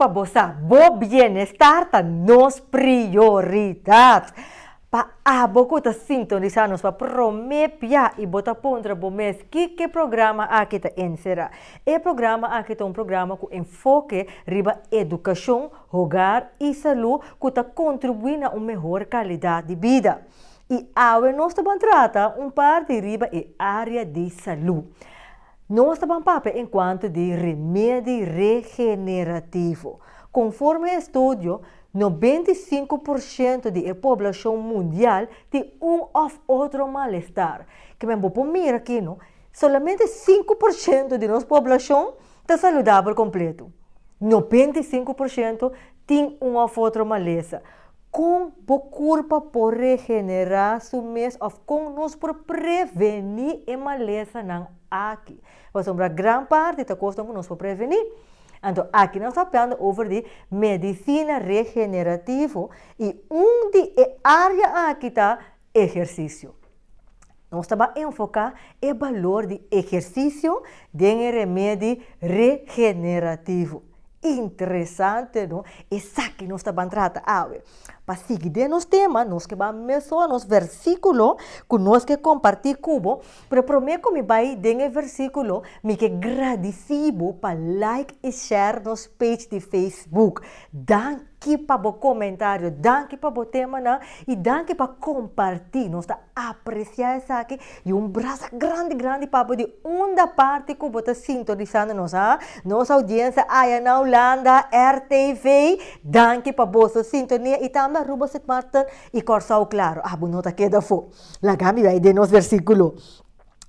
pa bo sa, bo bienestar ta nos prioridat. Pa abo ku ta sintonisá nos pa promé bia i bo ta puntra bo mes kiko e programa aki ta enserá. E programa aki ta un programa ku enfoke riba edukashon, hogar i salú ku ta kontribuí na un mehor kalidat di bida. I awe nos ta ban trata un parti riba e área di salú. Nos ta ban papia enkuanto di remedi regenerativo. Konforme estudio, 95 por shento di e poblashon mundial tin un òf otro malestar. Ke men bo por mira aki no, solamente 5% di nos poblashon ta saludabel kompleto. 95% tin un òf otro malesa. Kon bo kurpa por regenerá su mes òf kon nos por prevení e malesanan aki? Pasobra gran parti ta kosnan ku nos por prevení. Anto aki nos ta papiando over di medisina regenerativo i un di e área aki ta ehersisio. Nos ta ban enfoká e balor di ehersisio den e remedi regenerativo. Interesante no? Esaki nos ta ban trata awe. Pa sigui den nos tema, nos ke ban mesora nos versíkulo ku nos ke kompartí ku bo, pero promé ku mi bai den e versíkulo, mi ke gradisí bo pa like i share nos page di Facebook. Danki pa bo komentario, danki pa bo temanan i danki pa kompartí. Nos ta apresiá esaki i un brasa grandi grandi pa bo di unda parti ku bo ta sintonisando nos ha. Nos oudiensia aya na Hulanda, RTV, danki pa boso sintonia i tambe Aruba, Sint Maarten i Kòrsou klaro. Abo no ta keda afó. Laga mi bai den nos versíkulo.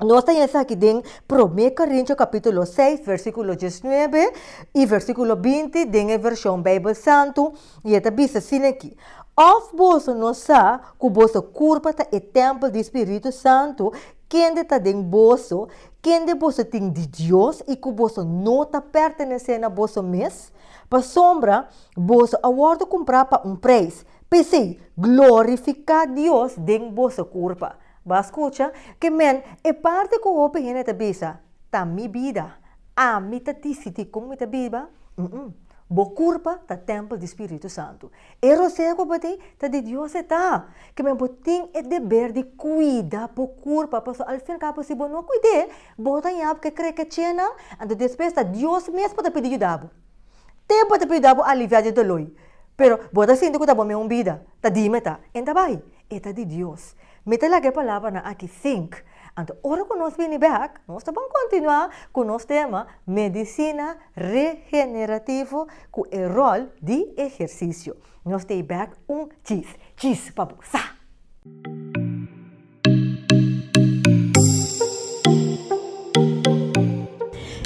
Nos ta haña esaki den Promé Korintio kapítulo 6 versíkulo 19 i versíkulo 20 den e vershon Beibel Santu i e ta bisa asina aki, Òf boso no sa ku boso kurpa ta e tèmpel di Spiritu Santu, kende ta den boso, kende boso tin di Dios i ku boso no ta pertenesé na boso mes? Pasobra boso a wòrdu kumprá pa un preis. P'esei, glorifiká Dios den boso kurpa. Bo a skucha? Ke men, e parti ku hopi hende ta bisa, Ta mi bida, ami ta disidí kon mi ta biba, mm-mm. Bo kurpa ta tèmpel di Spiritu Santu. E rosea ku bo tin, ta di Dios e ta. Ke men bo tin e deber di kuida bo kurpa, pasobra al fin kabo si bo no kuid'é, bo ta yab ke kreke chena, anto despues ta Dios mes bo ta pidi yuda bo. Te bo ta pidi yuda bo aliviá di e doloi. Pero bo ta sinti ku ta bo mes un bida, ta dime ta, en ta bai. E ta di Dios. Mi ta laga e palabranan aki think. Anto ora ku nos bini bek, nos ta ban kontinuá ku nos tema Medisina Regenerativo ku e ròl di ehersisio. Nos ta ei bek un chis chis pa bo sa!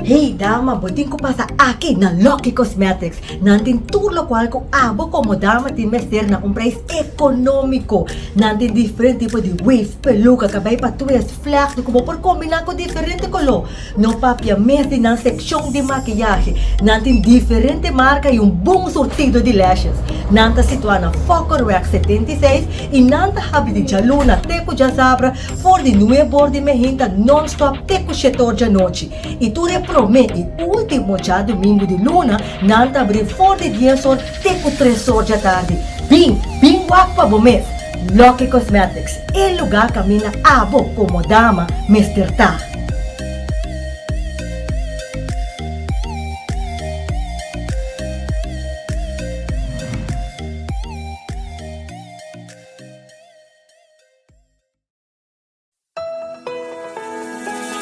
Hey dama, bo tin ku pasa aki na Lucky Cosmetics. Nan tin tur lokual ku abo komo dama tin mester na un preis ekonómiko. Nan tin diferente tipo di weave, peluka, kabei pa twist, vlechten ku bo por kombiná ku diferente koló. No papia mes di nan sekshon di makiyahe. Nan tin diferente marka i un bon surtido di lashes. Nan ta situá na Fokkerweg 76 i nan ta habri di djaluna te ku djasabra for di nuebor di mehinta nònstòp te ku shetor djanochi. I tur e promé i último djadumingu di luna nan ta abrí for di dies or te ku tres or djatardi. Bin, bin wak pa bo mes! Lucky Cosmetics, e lugá kaminda abo komo dama mester ta!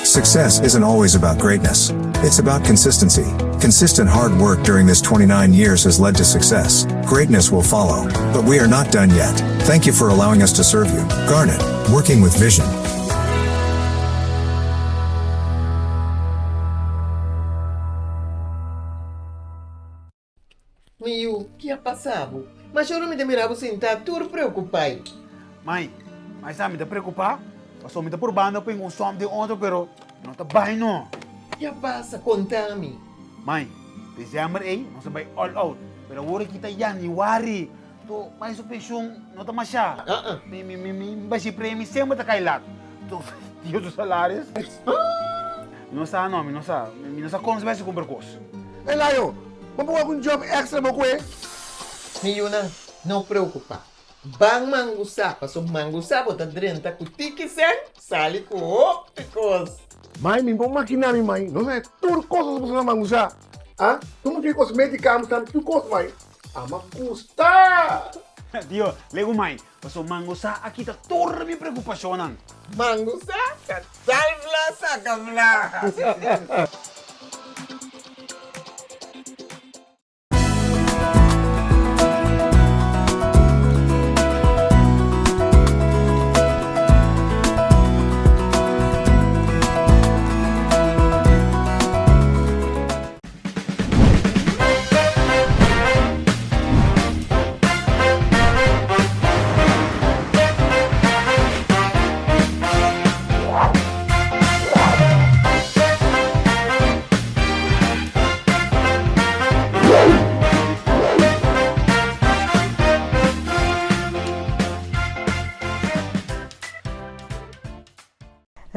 Success isn't always about greatness. It's about consistency. Consistent hard work during this 29 years has led to success. Greatness will follow. But we are not done yet. Thank you for allowing us to serve you. Garnet, working with vision. Mi yu, ki a pasa bo? Masha ora mi ta mira bo sintá tur preokupai. Mai, mai sa mi ta preokupá pasobra mi ta purbando pin un sòm den otro pero no ta bai no. Ki a pasa? Konta mi. Mai, desèmber ei nos a bai all out pero awor aki ta yanüari to mai su penshun no ta mashá. Mi mi mi mi bashi premi semper ta kai lat. To Dios su salaris. Mi no sa no, mi no sa. Mi no sa kon si bai si kumpra kos. Elayo! Bo por wak un job extra bo kue. Mi yunan, no preocupa. Ban mangusá, paso mangusá bo ta drenta ku tiki sèn, sali ku hopi kos. Mai, mi por makiná mi mai. Nos a haña tur kos nos a pasa na mangusá. A, tur muchu di kosmétika, mi sa tur kos mai. Ama gusta! Dio, legu mai, paso mangusá a kita tur mi preokupashonnan. Mangusá ta dal vla saka vla.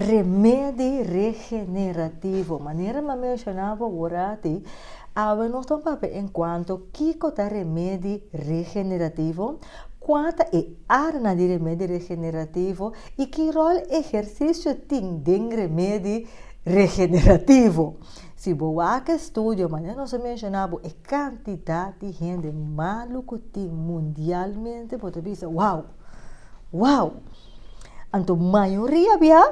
Remedi regenerativo. Manera mi a menshoná bo awor-ati, awe nos ta papia enkuanto kiko ta remedi regenerativo, kua ta e arnan di remedi regenerativo i ki ròl ehersisio tin den remedi regenerativo. Si bo wak e studio, manera nos a menshoná bo, e kantidat di hende malu ku tin mundialmente, bo ta bisa, wow! Wow! Anto mayoria bia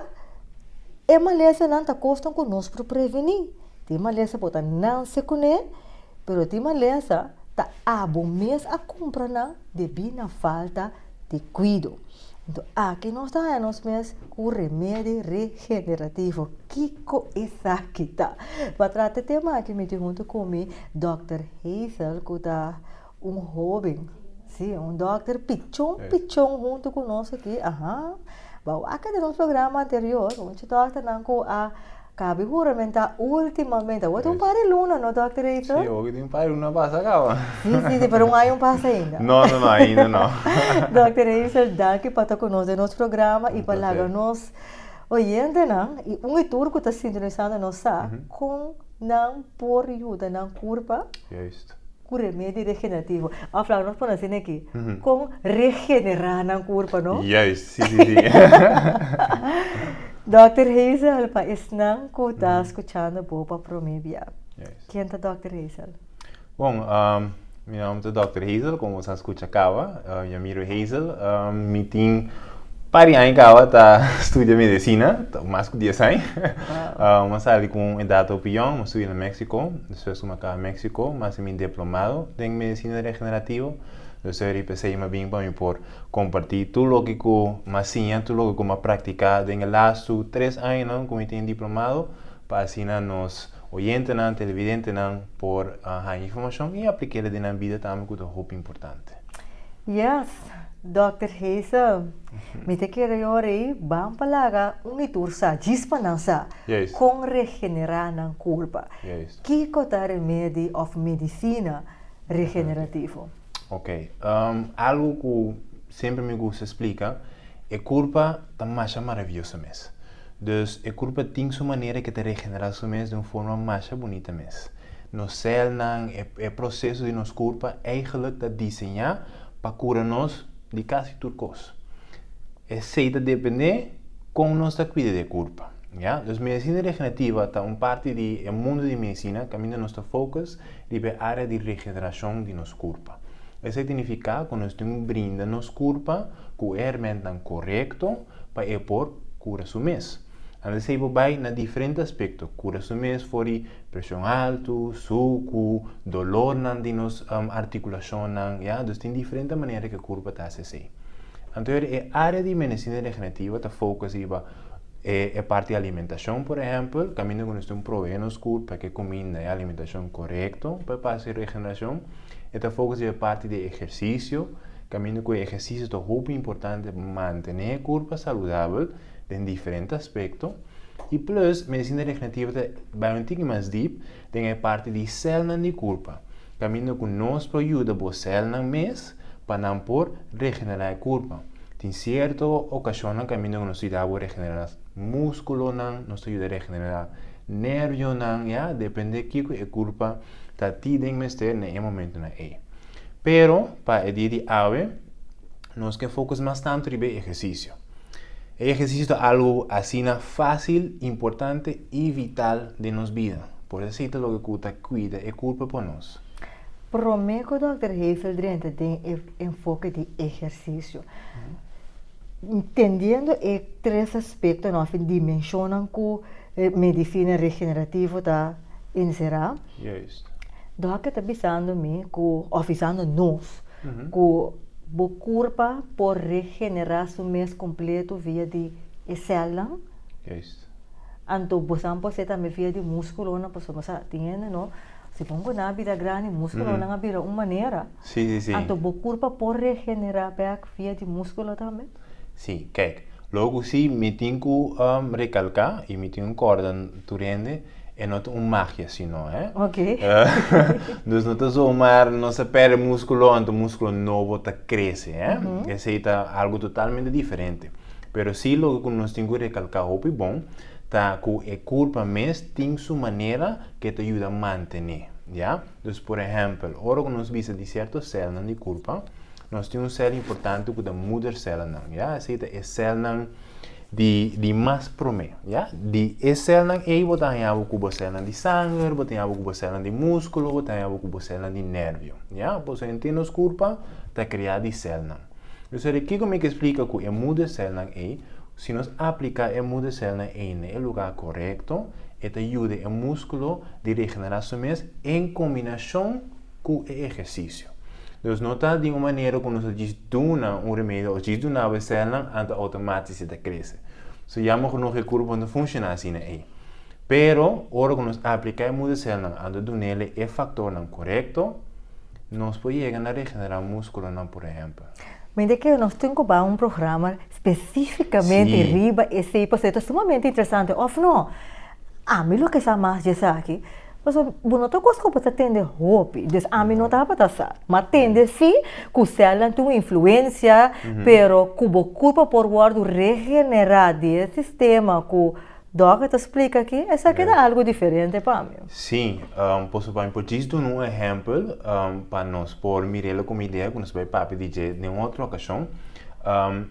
e malesanan ta kosnan ku nos por prevení. Tin malesa bo ta nanse kuné, pero tin malesa ta abo mes a kumpra nan debí na falta di kuido. Anto aki nos ta haña nos mes ku remedi regenerativo. Kiko esaki ta? Pa trata e tema aki mi tin huntu ku mi dòkter Hazel ku ta Un hoben, si, un dokter pichon pichon hunto ku nos aki, aha. Bo wak den nos programa anterior, mucho dokternan ku a kabi huramentá ultimamente. Awor ta un par di luna, no dokter Eithel? Si, awor tin un par di luna pasa kaba. Si, si, si, pero un aña un pasa ainda. No, no, no, ainda no. Dokter Eithel, danki pa ta ku nos den nos programa i pa laga nos oyentenan i un i tur ku ta sintonisando nos sa kon nan por yuda nan kurpa. Juist. Ku remedi regenerativo. Of laga nos pone asina aki, kon regenerá nan kurpa, no? Juist, si, si, si. Dòkter Hazel, pa esnan ku ta skuchando bo pa promé bia, ken ta Dòkter Hazel? Bon, mi nòmber ta Dòkter Hazel, komo boso a skucha kaba, Yamiro Hazel. Mi tin par di aña kaba ta studia medisina, mas ku dies aña. Mi a sali ku un edat hopi yòn, mi a studia na Mexico, despues ku mi a kaba Mexico mi a hasi mi diplomado den medisina regenerativo. Despues di p'esei mi a bin pa mi por kompartí tur loke ku mi a siña, tur loke ku mi a praktiká den e lastu tres añanan ku mi tin diplomado, pa asina nos oyentenan, televidentenan por haña informashon i aplik'el den nan bida tambe ku ta hopi importante. Yes, Dòkter Hazel, mi ta kere yora ei ban pa laga un i tur sa, djis pa nan sa, kon regenerá nan kurpa. Kiko ta remedi òf medisina regenerativo? Ok, algu ku semper mi gusta splika, e kurpa ta masha maravioso mes. Dus e kurpa tin su manera ke ta regenerá su mes di un forma masha bunita mes. Nos sèlnan, e proseso di nos kurpa eigentlik ta diseñá pa kura nos di kasi tur kos. Esei ta dependé kon nos ta kuida di e kurpa, ya. Dus medisina regenerativa ta un parti di e mundu di medisina kaminda nos ta focus riba e área di regenerashon di nos kurpa. Esei ta nifiká ku nos tin ku brinda nos kurpa ku e hermentnan korekto pa e por kura su mes. Anto esei por bai na diferente aspekto, kura su mes for di preshon altu, suku, dolornan di nos artikulashonnan, ya. Dus tin diferente manera ku e kurpa ta hasi esei. Anto e área di medisina regenerativa ta focus riba e parti di alimentashon, por ehèmpel, kaminda ku nos tin proveé nos kurpa ku e kuminda, e alimentashon korekto pa e pasa e regenerashon. E ta focus riba e parti di ehersisio, kaminda ku e ehersisio ta hopi importante pa mantené e kurpa saludabel den diferente aspekto. I plus, medisina regenerativa ta bai un tiki mas dip den e parti di sèlnan di kurpa, kaminda ku nos por yuda bo sèlnan mes pa nan por regenerá e kurpa. Tin sierto okashonnan kaminda ku nos ta yuda bo regenerá múskulonan, nos ta yuda regenerá nervionan, ya, depende kiko e kurpa. ta ti den mester na e momentonan ei. Pero pa e dia di awe nos ke focus mas tantu riba e ehersisio. E ehersisio ta algu asina fásil, importante i vital den nos bida. Por esei ta loke ku ta kuida e kurpa pa nos. Promé ku dòkter Hazel drenta den e enfoke di ehersisio, entendiendo e tres aspektonan òf e dimenshonnan ku medisina regenerativo ta enserá, dòkter ta bisando mi ku, òf bisando nos, ku bo kurpa por regenerá su mes kompleto via di e sèlnan. Anto bosan por hasié tambe via di múskulonan, pasobra sa tin hende no. Si bon ku nan a bira grandi, múskulonan a bira un manera. Sí, sí, sí. Anto bo kurpa por regenerá bèk via di múskulo tambe? Sí, kijk, loke ku sí mi tin ku rekalká i mi tin ku kòrda tur hende, e no ta un magia si no, hè. Oké. Dus no ta zomaar nos a pèrdè múskulo anto múskulo nobo ta krese, hè. Esei ta algu totalmente diferente. Pero sí loke ku nos tin ku rekalká hopi bon ta ku e kurpa mes tin su manera ke ta yuda mantené, ya. Dus por ehèmpel, ora ku nos bisa di sierto sèlnan di kurpa, nos tin un sèl importante ku ta moedersèlnan, ya. Esei ta e sèlnan di di mas promé, ya. Di e sèlnan ei bo ta haña bo ku bo sèlnan di sanger, bo ta haña bo ku bo sèlnan di múskulo, bo ta haña bo ku bo sèlnan di nèrvio, ya. Pasobra henter nos kurpa ta kreá di sèlnan. Dus ora kiko mi ke splika ku e moedersèlnan ei, si nos apliká e moedersèlnan ei na e lugá korekto, e ta yuda e múskulo di regenerá su mes en kombinashon ku e ehersisio. Dus no ta di un manera ku nos ta djis duna un remedio òf djis duna bo e sèlnan anto outomátis e ta krese. So jammer genoeg e kurpo no ta funshoná asina ei. Pero ora ku nos apliká e moedersèlnan anto dun'el e faktornan korekto, nos por yega na regenerá múskulonan por ehèmpel. Mi ta kere nos tin ku bai un programa Spesífikamente riba esei pasobra e ta sumamente interesante, òf no? Ami lo ke sa mas di esaki, pasobra bo no ta kos ku bo ta tende hopi, dus ami no tabata sa. Ma tende sí ku sèlnan tin un influensia, pero ku bo kurpa por wòrdu regenerá di e sistema ku dòkter ta splika aki, esaki ta algu diferente pa mi. Sí, pasobra mi por djis duna un ehèmpel pa nos por mir'el komo idea ku nos bai papia di dje den un otro okashon.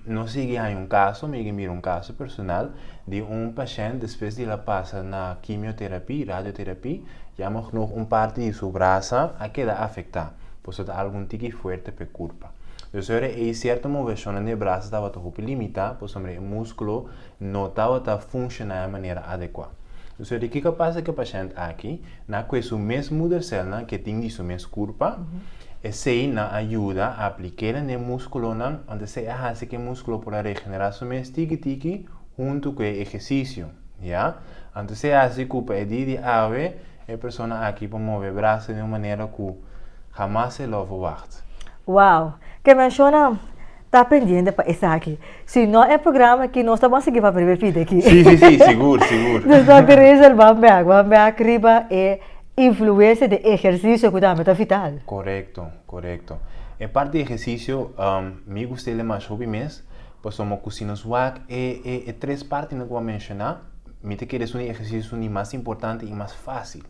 Nos sigui haña un kaso, mi yega mira un kaso personal di un pashènt despues di el a pasa na kimioterapia, radioterapia, jammer genoeg un parti di su brasa a keda afektá, pasobra ta algu un tiki fuerte pa e kurpa. Dus ora ei sierto moveshonnan di e brasa tabata hopi limitá pasobra e múskulo no tabata funshoná e manera adekuá. Dus ora kiko a pasa ku e pashènt aki? Na kue su mes moedercelnan ke tin di su mes kurpa, esei nan a yuda aplik'é den e múskulonan, anto esei a hasi ku e múskulo por a regenerá su mes tiki tiki huntu ku e ehersisio, ya. Anto esei a hasi ku pa e dia di awe e persona aki por move e brasa den un manera ku hamas e lo a verwagt. Wow! Ke menshona Ta pendiente pa esaki. Si no e programa aki nos ta bon sigui papia riba e pida aki. Sí, sí, sí, sigur, sigur. Dus Dòkter Hazel ban bek, ban bek riba e influencia di ehersisio ku tambe ta vital. Korekto, korekto. E parti di ehersisio mi gusta el mas hopi mes, pasobra ku si nos wak e e e tres partinan ku bo a menshoná, mi ta kere esun di ehersisio esun di mas importante i mas fásil.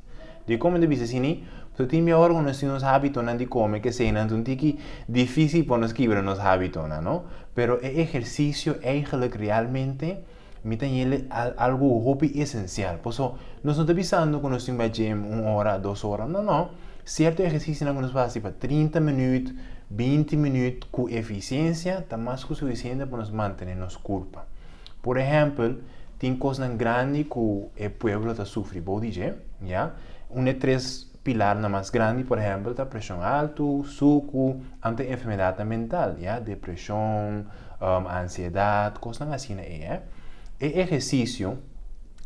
Dikon mi ta bisa asini? Pasobra tin bia ora ku nos tin nos hábitonan di kome keseinan ta un tiki difísil pa nos kibra nos hábitonan, no? Pero e ehersisio eigentlik realmente mi ta yele algu hopi esensial. Pasobra nos no ta bisando ku nos tin bai gym un ora, dos ora, no, no. Sierto ehersisionan ku nos por hasi pa trinta minüt, binti minüt ku efisiensia ta mas ku sufisiente pa nos mantené nos kurpa. Por ehèmpel, tin kosnan grandi ku e pueblo ta sufri bou di dje, ya. Un e tres pilarnan mas grandi, por ehèmpel, ta preshon altu, suku, anto e enfermedatnan mental, ya, depreshon, ansiedat, kosnan asina ei, eh. E ehersisio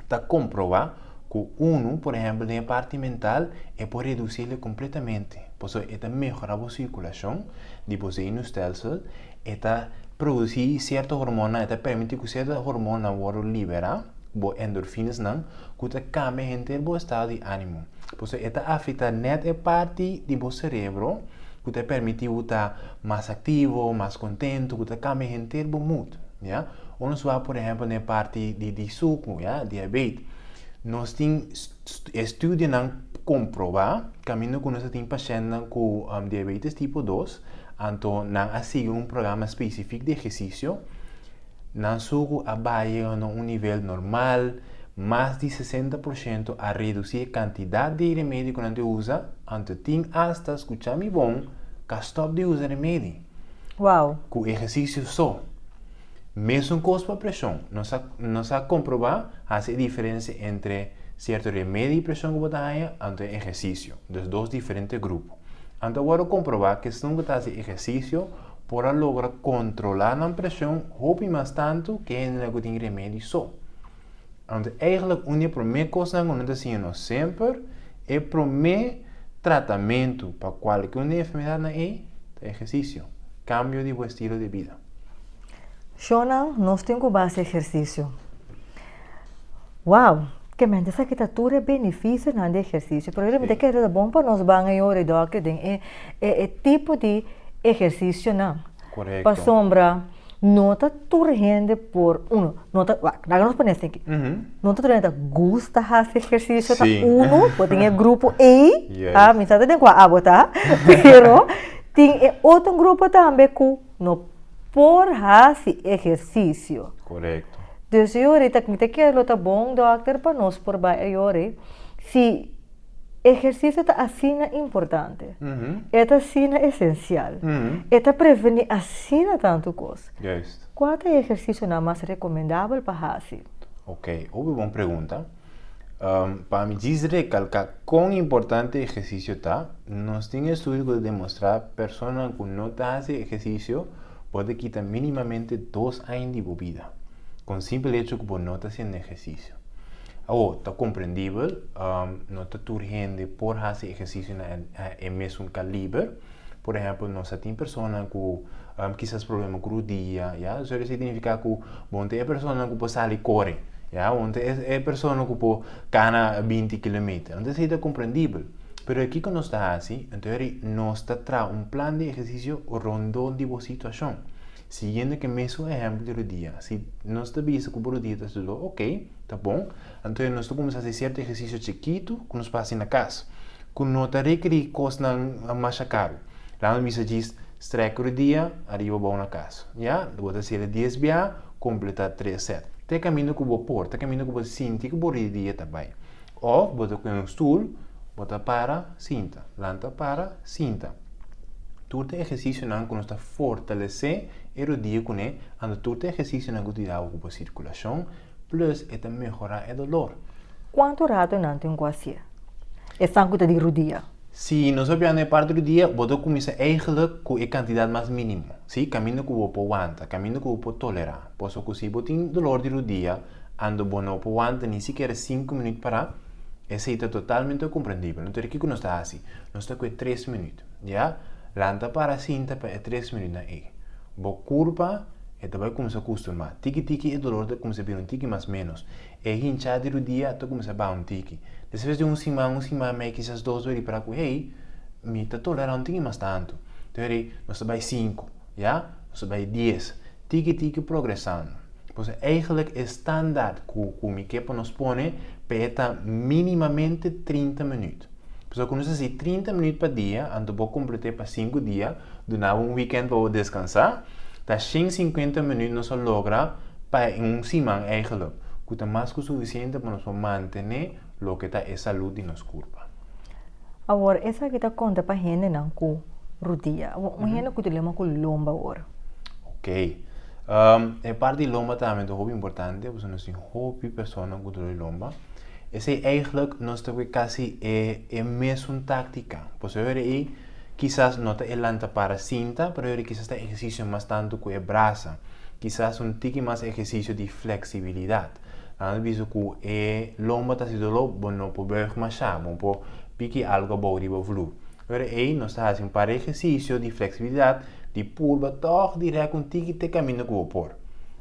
ta komprobá ku unu, por ehèmpel, den e parti mental, e por redusí'le kompletamente, pasobra e ta mehorá bo sirkulashon di bo zenuwstelsel, E ta produsí sierto hormonnan, e ta permití ku sierto hormonnan wòrdu liberá, bo endorfinasnan, ku ta kambia henter bo estado di ánimo. Pasobra e ta afektá nèt e parti di bo serebro ku ta permití bo ta mas aktivo, mas kontentu, ku ta kambia henter bo mood, ya. Ora nos wak por ehèmpel na e parti di suku, ya, diabet, nos tin estudionan. komprobá kaminda ku nos a tin pashèntnan ku diabetes tipo dos, anto nan a sigui un programa spesifik di ehersisio, nan suku a bai yega na un nivel normal, mas di 60% a redusí e kantidat di remedi ku nan ta usa, anto tin asta, skucha mi bon, ka stòp di usa remedi. Wow. Ku ehersisio so. Mesun kos pa preshon. Nos a nos a komprobá hasi e diferensia entre sierto remedi di preshon ku bo ta haña anto e ehersisio. Dus dos diferente grupo. Anto a wòrdu komprobá ku esun ku ta hasi ehersisio por a logra kontrolá nan preshon hopi mas tantu ku e hendenan ku tin remedi so. Anto eigenlijk un di e promé kosnan ku nos ta siña nos semper, e promé tratamentu pa kualke un di e enfermedatnan ei ta ehersisio, kambio di bo estilo di bida. Shownan, nos tin ku basa ehersisio. Wow! Ke mente esaki ta tur e benefisionan di ehersisio, pero mi ta kere ta bon pa nos ban e ora dòkter den e e tipo di ehersisionan. Korekto. Pasobra no ta tur hende por, uno, no ta, wak, laga nos pone esaki, no ta tur hende ta gusta hasi ehersisio, ta uno, bo tin e grupo ei, ah, mi sa ta den kua abo ta, pero tin e otro grupo tambe ku no por hasi ehersisio. Korekto. Dus e ora mi ta kere lo ta bon dòkter pa nos por bai e ora si ehersisio ta asina importante, e ta asina esensial, e ta prevení asina tantu kos. Juist. Kua ta e ehersisionan mas rekomendabel pa hasi? Oké, hopi bon pregunta. Pa mi djis rekalká kon importante ehersisio ta, nos tin estudio ku ta demostrá personanan ku no ta hasi ehersisio bo ta kita minimamente dos aña di bo bida, kon simpel hecho ku bo no ta hasiendo ehersisio. Awor, ta komprendibel, no ta tur hende por hasi ehersisio na e mesun kaliber. Por ehèmpel, nos a tin personanan ku kisas problema ku rudia, ya, eso signifiká ku bo no ta e personanan ku por sali kore, ya, bo no ta e persona ku por kana 20 kilometer. Entonces esei ta komprendibel. Pero kiko nos ta hasi? Entonces nos ta traha un plan di ehersisio rondó di bo situashon, siguiendo ku e mesun ehèmpel di rudia. Si nos ta bisa ku bo rudia ta hasi doló, oke, ta bon. Anto nos ta kuminsá hasi sierto ehersisio chikitu ku nos por hasi na kas, ku no ta rekerí kosnan masha karu. Laga nos bisa djis strek rudia ariba abou na kas, ya. Bo ta hasiel dies bia, kompletá tres sèt. Ta e kaminda ku bo por, ta e kaminda ku bo sinti ku bo rudia ta bai. Òf bo ta kue un stul, bo ta para, sinta, lanta para, sinta. Tur ta ehersisionan ku nos ta fortalesé e rudia kuné, anto tur ta ehersisionan ku ta yuda bo ku bo sirkulashon, Plus e ta mehorá e dolor. Kuantu rato nan tin ku hasié? Esnan ku ta di rudia. Si nos a bia na e parti rudia, bo ta kuminsá eigentlik ku e kantidat mas mínimo, si, kaminda ku bo por wanta, kaminda ku bo por tolerá. Pasobra ku si bo tin dolor di rudia, anto bo no por wanta ni sikiera sinku minüt pará, esei ta totalmente komprendibel. Entonces kiko nos ta hasi? Nos ta kue tres minüt, ya. Lanta para sinta pa e tres minütnan ei. Bo kurpa e ta bai kuminsá kustumá. Tiki tiki e dolor ta kuminsá bira un tiki mas ménos. E hinchá di rudia ta kuminsá baha un tiki. Despues di un siman, un siman i mei, kisas dos bo ripará ku, hey, mi ta tolerá un tiki mas tantu. Enton eri nos ta bai sinku, ya, nos ta bai dies. Tiki tiki progresando. Pues eigentlik e standaard ku ku mi ke pa nos pone pa e ta minimamente 30 minüt. Pasobra ku nos hasi 30 minüt pa dia, anto bo komplet'é pa sinku dia, duna bo un weekend pa bo deskansá, ta 150 minüt nos a logra pa un siman eigentlik, ku ta mas ku sufisiente pa nos por mantené loke ta e salud di nos kurpa. Awor, esaki ta konta pa hendenan ku rudia. Awor, un hende ku ta lema ku lomba awor. Ok. E parti di lomba tambe ta hopi importante, pasobra nos tin hopi persona ku dolor di lomba. Esei eigenlijk nos ta kue kasi e e mesun táktika. Pasobra ora ei kisas no ta e lanta para sinta, pero ora kisas ta ehersisio mas tantu ku e brasa. Kisas un tiki mas ehersisio di fleksibilidat. Nan ta bisa ku e lomba ta hasi doló, bo no por buig mashá, bo no por piki algu abou riba vloer. Ora ei nos ta hasi un par ehersisio di fleksibilidat di purba tòg di rèk un tiki te kaminda ku bo por.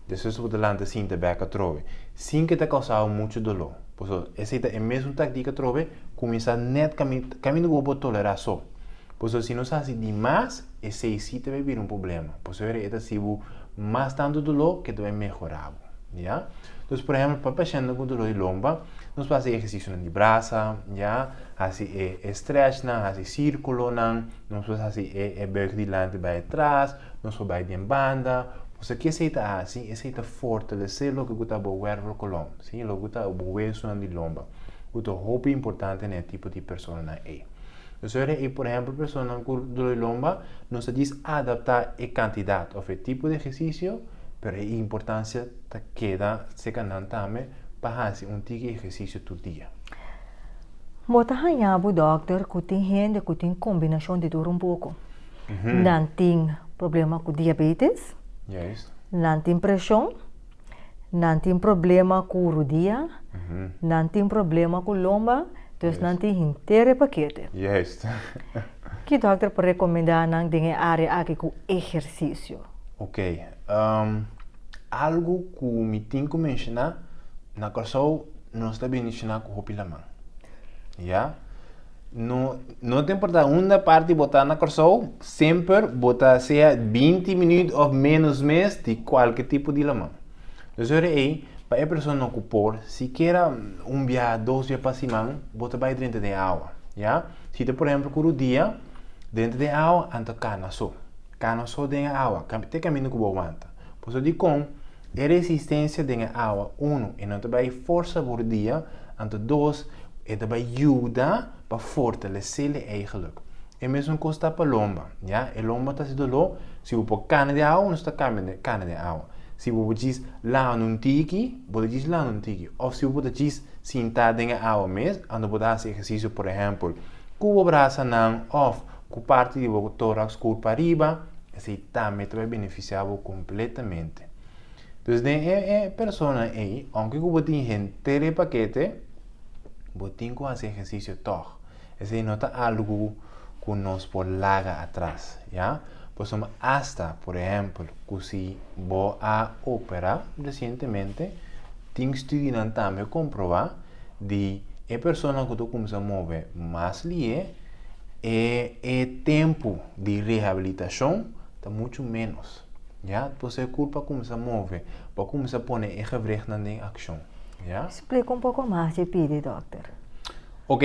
Despues bo ta lanta sinta bèk atrobe, sin ke ta kousa bo muchu doló. Pasobra esei ta e mesun taktik atrobe, kuminsá nèt kaminda ku bo por tolerá so. Pasobra si nos hasi di mas, esei sí ta bai bira un problema. Pasobra e ta hasi bo mas tantu doló ke ta bai mehorá bo. Ya. Dus por ehempel pa pashentnan ku doló di lomba, nos por hasi ehersisionan di brasa, ya, hasi e e stretchnan, hasi sírkulonan, nos por hasi e e buig dilanti bai atras, nos por bai den banda. Pasobra ke esei ta hasi? Esei ta fortalesé loke ku ta bo wèrvelkolom, si, loke ku ta bo wesunan di lomba, ku ta hopi importante na e tipo di personanan ei. Dus ora ei, por ehempel, personanan ku doló di lomba, nos ta djis adaptá e kantidat òf e tipo di ehersisio, pero e importansia ta keda serka nan tambe pa hasi un tiki ehersisio tur dia. Bo ta haña bo dòkter ku tin hende ku tin kombinashon di tur un poko. Nan tin problema ku diabetes, nan tin preshon, nan tin problema ku rudia, nan tin problema ku lomba, dus nan tin henter e pakete. Juist. Ki dòkter por rekomendá nan den e área aki ku ehersisio? Ok, algu ku mi tin ku menshoná, na Kòrsou nos ta bendishoná ku hopi laman. Ya. No, no ta importá unda parti bo ta na Kòrsou, semper bo ta sea 20 minuut òf ménos mes di kualke tipo di laman. Dus ora ei, pa e persona ku por, sikiera un bia, dos bia pa siman, bo ta bai drenta den awa, ya. Si ta por ehèmpel ku rudia, drenta den awa, anto kana so. Kana so den e awa, te kaminda ku bo wanta. Pasobra dikon? E resistencia den e awa, uno, e no ta bai forsa bo rudia, anto dos, e ta bai yuda pa fortalecele eigenlijk. E mesun cos ta pa lomba, ya, e lomba ta haci dolor, si bo por cana den awa, nos ta cana den awa. Si bo por djis landa un tiki, bo ta djis landa un tiki, of si bo por ta djis sinta den e awa mes, anto bo ta haci ehercicio, por ehempel, cu bo brasanan of cu parti di bo torax cur pariba, Esei tambe ta bai benefisiá bo kompletamente. Dus den e e persona ei, ounke ku bo tin henter e pakete, bo tin ku hasi ehersisio tòg. Esei no ta algu ku nos por laga atras, ya. Pasobra asta, por ehèmpel, ku si bo a operá resientemente, tin studinan tambe komprobá di e persona ku ta kuminsá move mas lié, e e tempu di rehabilitashon ta muchu ménos. Ya, pues e kurpa a kuminsá move, bo a kuminsá pone e gewrichtnan den akshon. Ya. Splika un poko mas dje pidi, dòkter. Ok.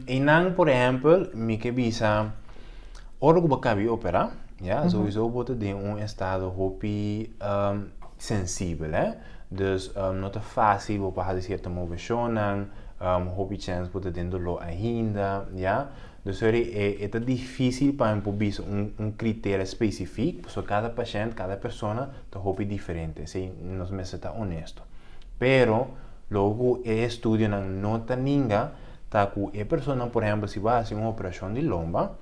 Einan, por ehèmpel, mi ke bisa, ora ku bo kabi operá, ya, souiso bo ta den un estado hopi sensibel, hè. Dus no ta fásil bo pa hasi sierto moveshonnan, hopi chèns bo ta den doló ainda, ya. Dus sorry, e e ta difísil pa mi por bisa un un kriterio spesifik, pasobra kada pashènt, kada persona ta hopi diferente, esei nos mester ta honesto. Pero, loke ku e estudionan no ta ninga ta ku e personanan, por ehèmpel, si bo a hasi un operashon di lomba,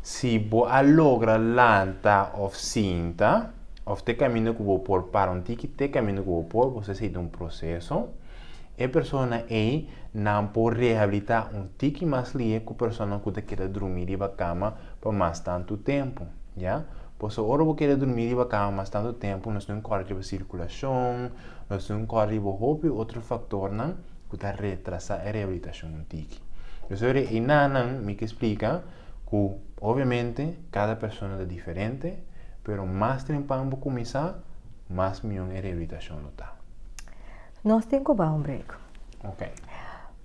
si bo a logra lanta òf sinta, Of te kaminda ku bo por para un tiki, te kaminda ku bo por, bo sa esei ta un proseso. E persona ei nan por rehabilitá un tiki mas lihe ku personanan ku ta keda drumí riba kama pa mas tantu tempu, ya. Pasobra ora bo keda drumí riba kama mas tantu tempu nos tin kòrda riba sirkulashon, nos tin kòrda riba hopi otro faktornan ku ta retrasá e rehabilitashon un tiki. Pues ora einanan mi ke splika ku obviamente kada persona ta diferente, pero mas trempan bo kuminsá, mas mion e rehabilitashon lo ta. Nos tin ku bai un break. Ok.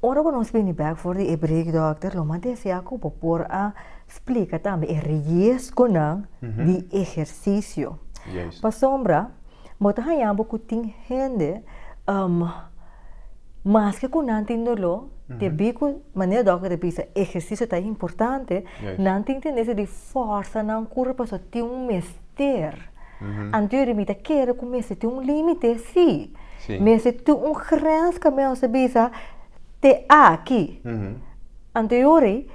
Ora ku nos bini bèk for di e break dòkter lo mas deseá ku bo por a splika tambe e riesgonan di ehersisio. Juist. Pasobra bo ta haña bo ku tin hende Maske ku nan tin doló, debí ku manera dòkter ta bisa ehersisio ta importante, nan tin tendensia di fòrsa nan kurpa pasobra tin un mester. Anto yo di mi ta kere ku mester tin un límite, sí. Mester tin un grens kaminda nos ta bisa te aki. Anto yo ori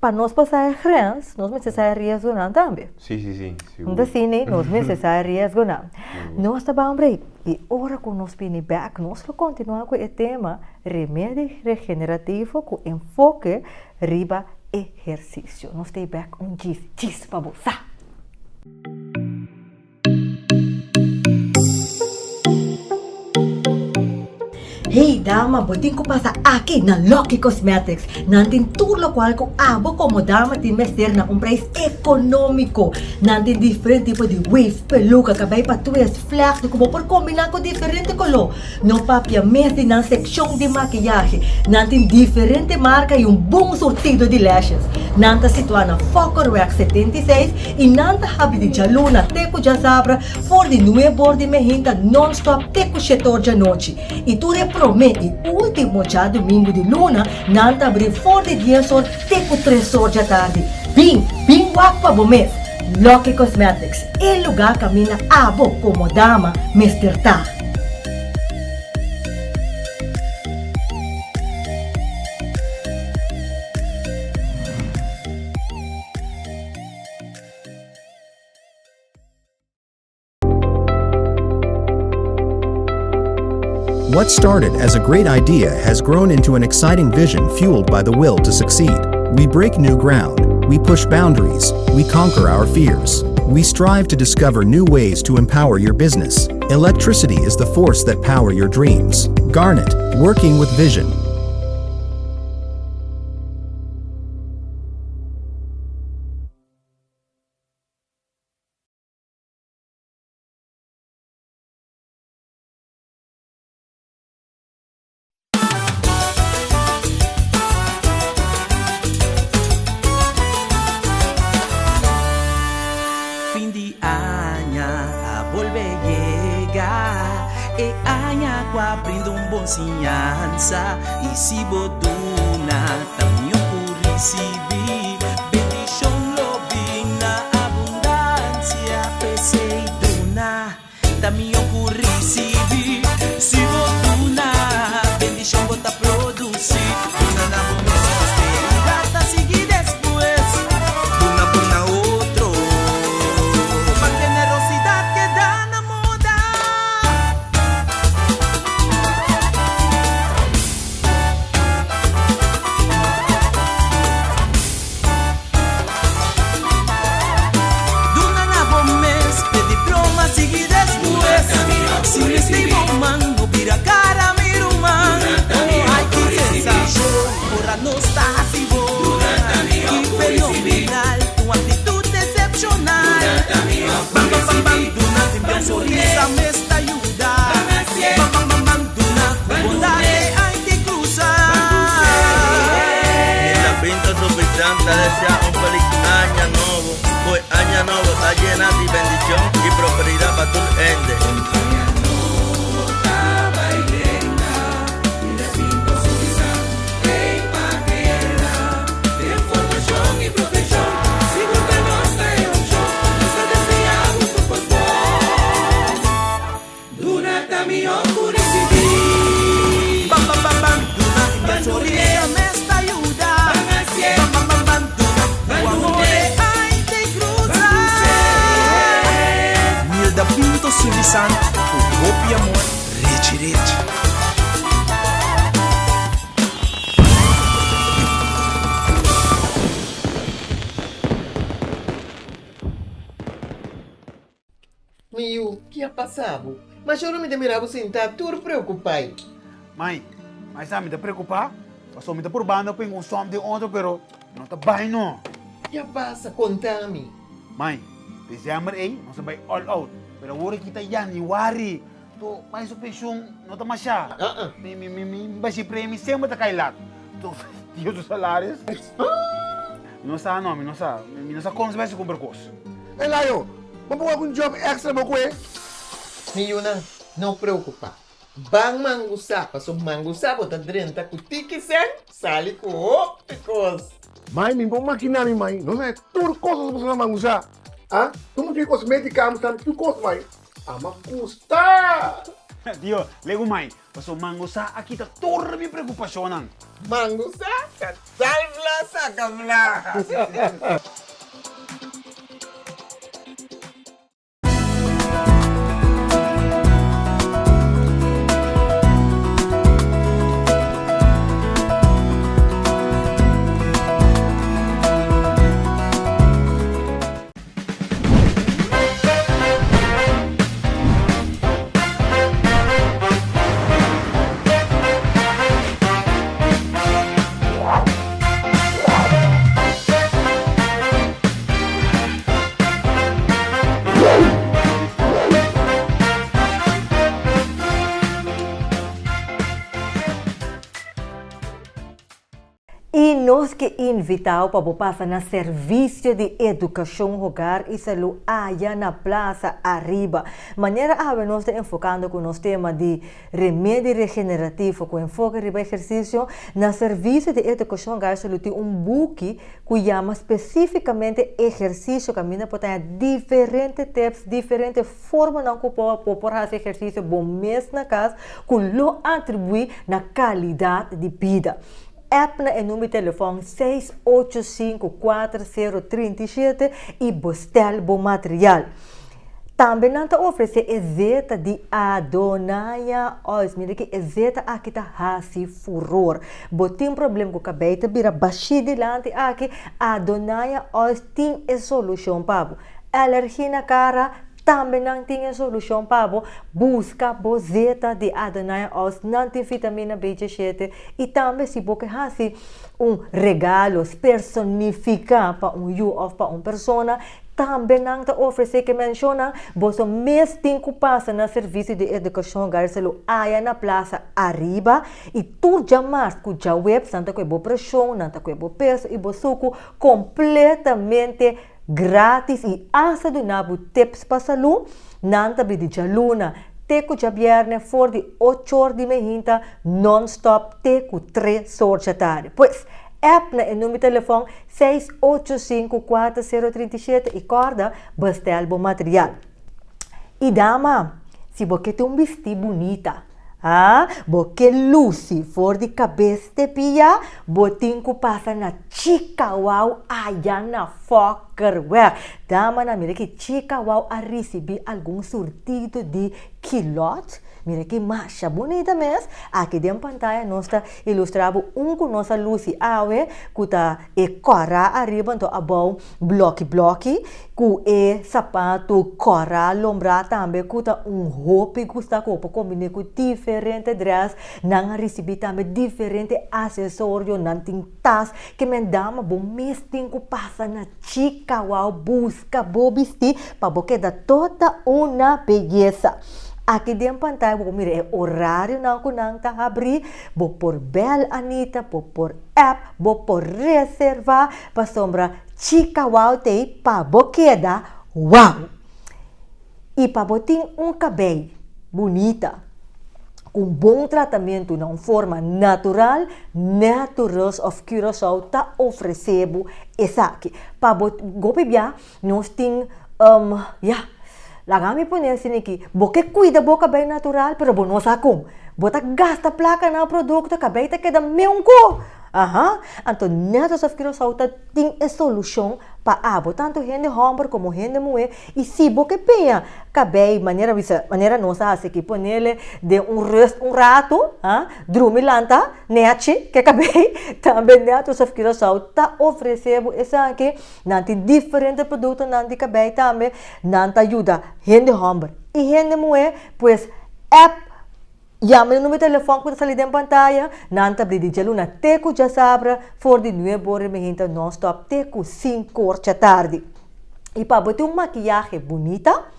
pa nos pasa e grens, nos mester sa e riesgonan tambe. Sí, sí, sí, sigur. No ta asina, nos mester sa e riesgonan. Nos ta ban break y ora cu nos bini bek nos lo continua cu e tema Remedi Regenerativo cu enfoke riba ehercicio. Nos ta bek un djis djis pa bo sa! Hey! dama, bo tin ku pasa aki na Lucky Cosmetics. Nan tin tur lokual ku abo komo dama tin mester na un preis ekonómiko. Nan tin diferente tipo di weave, peluka, kabei pa twist, vlecht ku bo por kombiná ku diferente koló. No papia mes di nan sekshon di makiyahe. Nan tin diferente marka i un bon surtido di lashes. Nan ta situá na Fokkerweg 76 i nan ta habri di djaluna te ku djasabra for di nuebor di mehinta nònstòp te ku shetor djanochi. I tur e promé i último djadumingu di luna nan ta abrí for di dies or te ku tres or djatardi. Bin, bin wak pa bo mes! Lucky Cosmetics, e lugá kaminda abo komo dama mester ta. What started as a great idea has grown into an exciting vision fueled by the will to succeed. We break new ground, we push boundaries, we conquer our fears. We strive to discover new ways to empower your business. Electricity is the force that power your dreams. Garnet, working with vision. Fin di aña a bolbe yega, e aña ku a brinda un bon siñansa, i si bo duna ta mihó ku risibí, bendishon lo bin na abundansia, p'esei duna. Ta mihó ku risibí. Si bo duna, bendishon bo ta produsí. Duna na bo mes, prosperidat ta sigui despues. Duna bon na otro, pa generosidat keda na moda. Duna na bo mes p'e diploma sigui despues. Si mester bo man no bira cara mi ruman. Oh ay ki sensacion ora nos ta haci bo. Ki fenomenal tu actitud excepcional. Bam bam bam bam duna tin bia sonrisa mes ta yuda. Bam bam bam bam duna cu bondad e ay ki cruza. Nilda Pinto Suffisant ta desea un feliz aña nobo, cu e aña nobo ta yena di bendicion y prosperidad pa tur hende. Duna ta mihó ku risibí. Bam bam bam bam duna e sonrisa mes ta yuda. Bam bam bam bam duna ku amor e ai te krusa. Nilda Pinto Sulisant ku hopi amor rechi rechi. Mi yu, ki a pasa bo? Masha ora mi ta mira bo sintá tur preokupai. Mai, mai sa mi ta preokupá pasobra mi ta purbando pin un sòm den otro pero no ta bai no. Ki a pasa? Konta mi. Mai, desèmber ei nos a bai all out pero awor aki ta yanüari to mai su penshun no ta mashá. Mi mi mi mi bashi premi semper ta kai lat to Dios su salaris. Mi no sa no, mi no sa. Mi no sa kon su bai su kumpra kos. Elayo, bo por wak un job extra bo kue? Mi yunan, no preocupa. Ban mangusá, paso mangusá bo ta drenta cu tiki sen, sali cu hopi cos. Mai, mi por makiná mi mai, nos a tur cos nos por sa mangusá. Ah, tur mucha cosmética amo sa tur cos mai. Ama gusta! Dio, legu mai, paso mangusá a kita tur mi preocupacionnan. Mangusá ta sal vla saca vla. nos ke invitá bo pa bo pasa na Servisio di Edukashon Hogar i Salú aya na Plaza Ariba. Manera awe nos ta enfokando ku nos tema di Remedi regenerativo ku enfoke riba ehersisio, na Servisio di Edukashon Hogar i Salú tin un buki ku yama spesífikamente Ehersisio kaminda por ta haña diferente tips, diferente formanan ku bo por hasi ehersisio bo mes na kas ku lo atribuí na kalidat di bida. App na e number di telefòn seis ocho sinku kuater sero 37 i bestel bo material. Tambe nan ta ofresé e zeta di Adonaya Oils. Mira ki e zeta aki ta hasi furor. Bo tin problem ku kabei ta bira bashí dilanti aki, Adonaya Oils tin e solushon pa bo. Alergia na kara, tambe nan tin e solushon pa bo. Buska bo zeta di Adonai Oils, nan tin vitamina B diesshete i tambe si bo ke hasi un regalo spersonifiká pa un yu òf pa un persona, tambe nan ta ofresé ke menshonnan. Boso mes tin ku pasa na Servisio di Edukashon Garcelo aya na Plaza Ariba i tur djamars ku djaweps nan ta kohe bo preshon, nan ta kohe bo peso i bo suku kompletamente Gratis i asta duna bo tips pa salú, nan ta bidi djaluna te ku djabièrnè for di ochor di mehinta nònstòp te ku tres or djatardi. Pues, app na e number telefòn seis ocho sinku kuater sero 37 i kòrda bestèl bo material. I dama, si bo ke tin un bistí bunita, ha, bo ke lusi for di kabes te pia, bo tin ku pasa na Chica Wow aya na Fokkerweg. Damanan, mira ki Chica Wow a risibí algun surtido di kilòt. Mira ki masha bunita mes. Aki den pantaya nos ta ilustrá bo un ku nos a lusi awe, ku ta e kòrá ariba anto abou blòki blòki. Ku e sapatu kòrá lombrá tambe ku ta un hopi gusta ku bo por kombiné ku diferente drès. Nan a risibí tambe diferente asesorio, nan tin tas ke men dama bo mes tin ku pasa na chika wou buska bo bistí pa bo keda toda una beyesa. Aki den pantaya bo por mira e orarionan ku nan ta habrí, bo por bèl Anita, bo por app, bo por reservá pasobra Chica wow t'ei pa bo keda wow! I pa bo tin un kabei bunita, ku un bon tratamentu na un forma natural, Naturals of Curaçao ta ofresé bo esaki. Pa bo gopi bia nos tin, ya, laga mi pone asina aki, bo ke kuida bo kabei natural pero bo no sa kon. Bo ta gasta plaka na produkto, kabei ta keda meunku. Aha, anto Naturals of Curaçao ta tin e solushon pa abo, tantu hende hòmber komo hende muhé, i si bo ke peña kabei manera bisa, manera nos a hasi aki, ponele den un rust un ratu, ha, drumi lanta, nèchi ke kabei, tambe Naturals of Curaçao ta ofresé bo esaki, nan tin diferente produktonan di kabei tambe, nan ta yuda hende hòmber i hende muhé, pues app. Yama e numero telefòn ku ta sali den pantaya. Nan ta bri di djaluna te ku djasabra for di nuebe ora di mehinta nònstòp te ku sinku or djatardi. I pa bo tin un makiyahe bunita,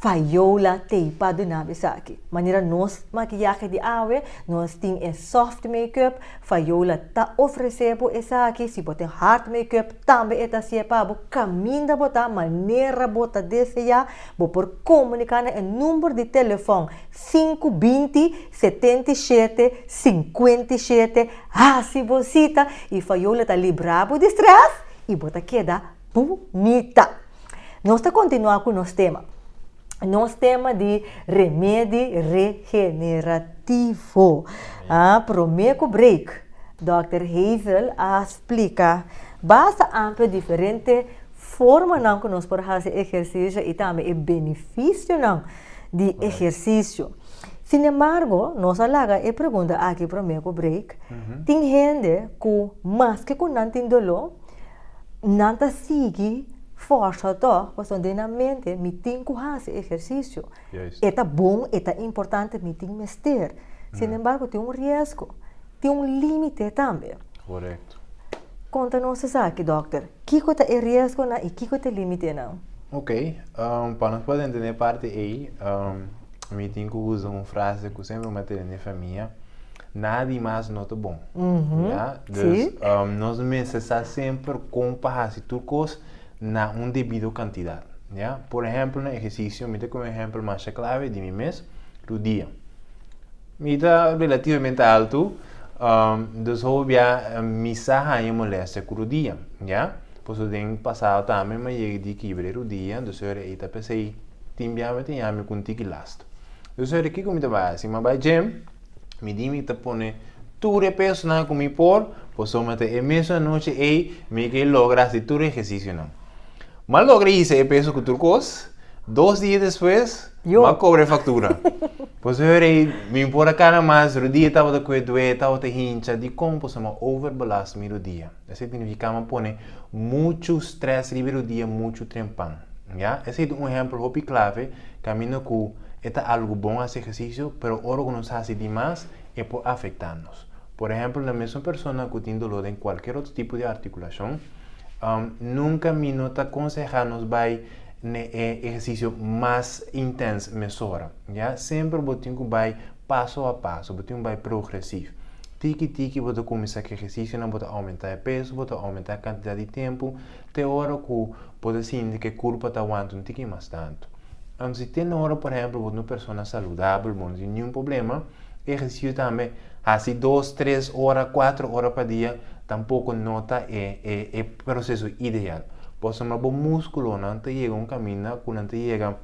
Fayola t'ei pa duna bo esaki. Manera nos makiyahe di awe, nos tin e soft make-up, Fayola ta ofresé bo esaki. Si bo tin hard make-up, tambe e ta hasié pa bo. Kaminda bo ta, manera bo ta deseá, bo por komuniká na e number di telefòn Sinku 20 77 57 Hasi bo sita i Fayola ta libra bo di stress i bo ta keda bunita. Nos ta kontinuá ku nos tema. Nos tema di remedi regenerativo. Ah, promé ku break, Dòkter Hazel a splika basta amplio diferente formanan ku nos por hasi ehersisio i tambe e benefisionan di ehersisio. Sin embargo, nos a laga e pregunta aki promé ku break, tin hende ku maske ku nan tin doló, nan ta sigui fòrsa tòg pasobra den nan mente mi tin ku hasi ehersisio. E ta bon, e ta importante, mi tin mester. Sin embargo, tin un riesgo, tin un límite tambe. Konta nos esaki, dòkter. Kiko ta e riesgonan i kiko ta e límitenan? Ok, pa nos por entende e parti ei, mi tin ku usa un frase ku semper mi a tene den famia. Nada di mas no ta bon. Ya? Dus nos mester sa semper kon pa hasi tur kos na un debido kantidat. Ya? Por ehèmpel na ehersisio, mi ta kome un ehèmpel masha klave di mi mes, rudia. Mi ta relativamente altu, dus hopi bia mi sa haña molestia ku rudia. Ya? Pasobra den pasado tambe mi a yega di kibra e rudia, dus ora ei ta p'esei tin bia mi ta yami ku un tiki last. Dus ora kiko mi ta bai hasi? Mi a bai gym. Mi di mi ta pone tur e pesonan ku mi por, pasobra ta e mesun anochi ei mi ke logra hasi tur e ehersisionan. M'a logra hisa e peso ku tur kos, dos dia despues m'a kobra e faktura. Pasobra ei mi por a kana mas, rudia tabata kue due, tabata hincha, dikon? Pasobra m'a overbelast mi rudia. Esei signifiká m'a pone muchu strès riba e rudia muchu trempan. Ya, esei ta un ehèmpel hopi klave kaminda ku e ta algu bon hasi ehersisio, pero ora ku nos hasi dimas e por afektá nos. Por ehèmpel, na mesun persona ku tin doló den kualker otro tipo di artikulashon, nunka mi no ta konsehá nos bai na e ehersisio mas intens mesora. Ya, semper bo tin ku bai paso a paso, bo tin ku bai progresiv. Tiki tiki bo ta kuminsá ku ehersisionan, bo ta oumentá e peso, bo ta oumentá e kantidat di tempu, te ora ku bo ta sinti ku e kurpa ta wanta un tiki mas tantu. Anto si te na ora por ehèmpel bo ta un persona saludabel, bo no tin niun problema, ehersisio tambe hasi dos, tres ora, kuater ora pa dia tampoko no ta e e e proseso ideal. Pasobra bo múskulonan ta yega un kaminda ku nan ta yega.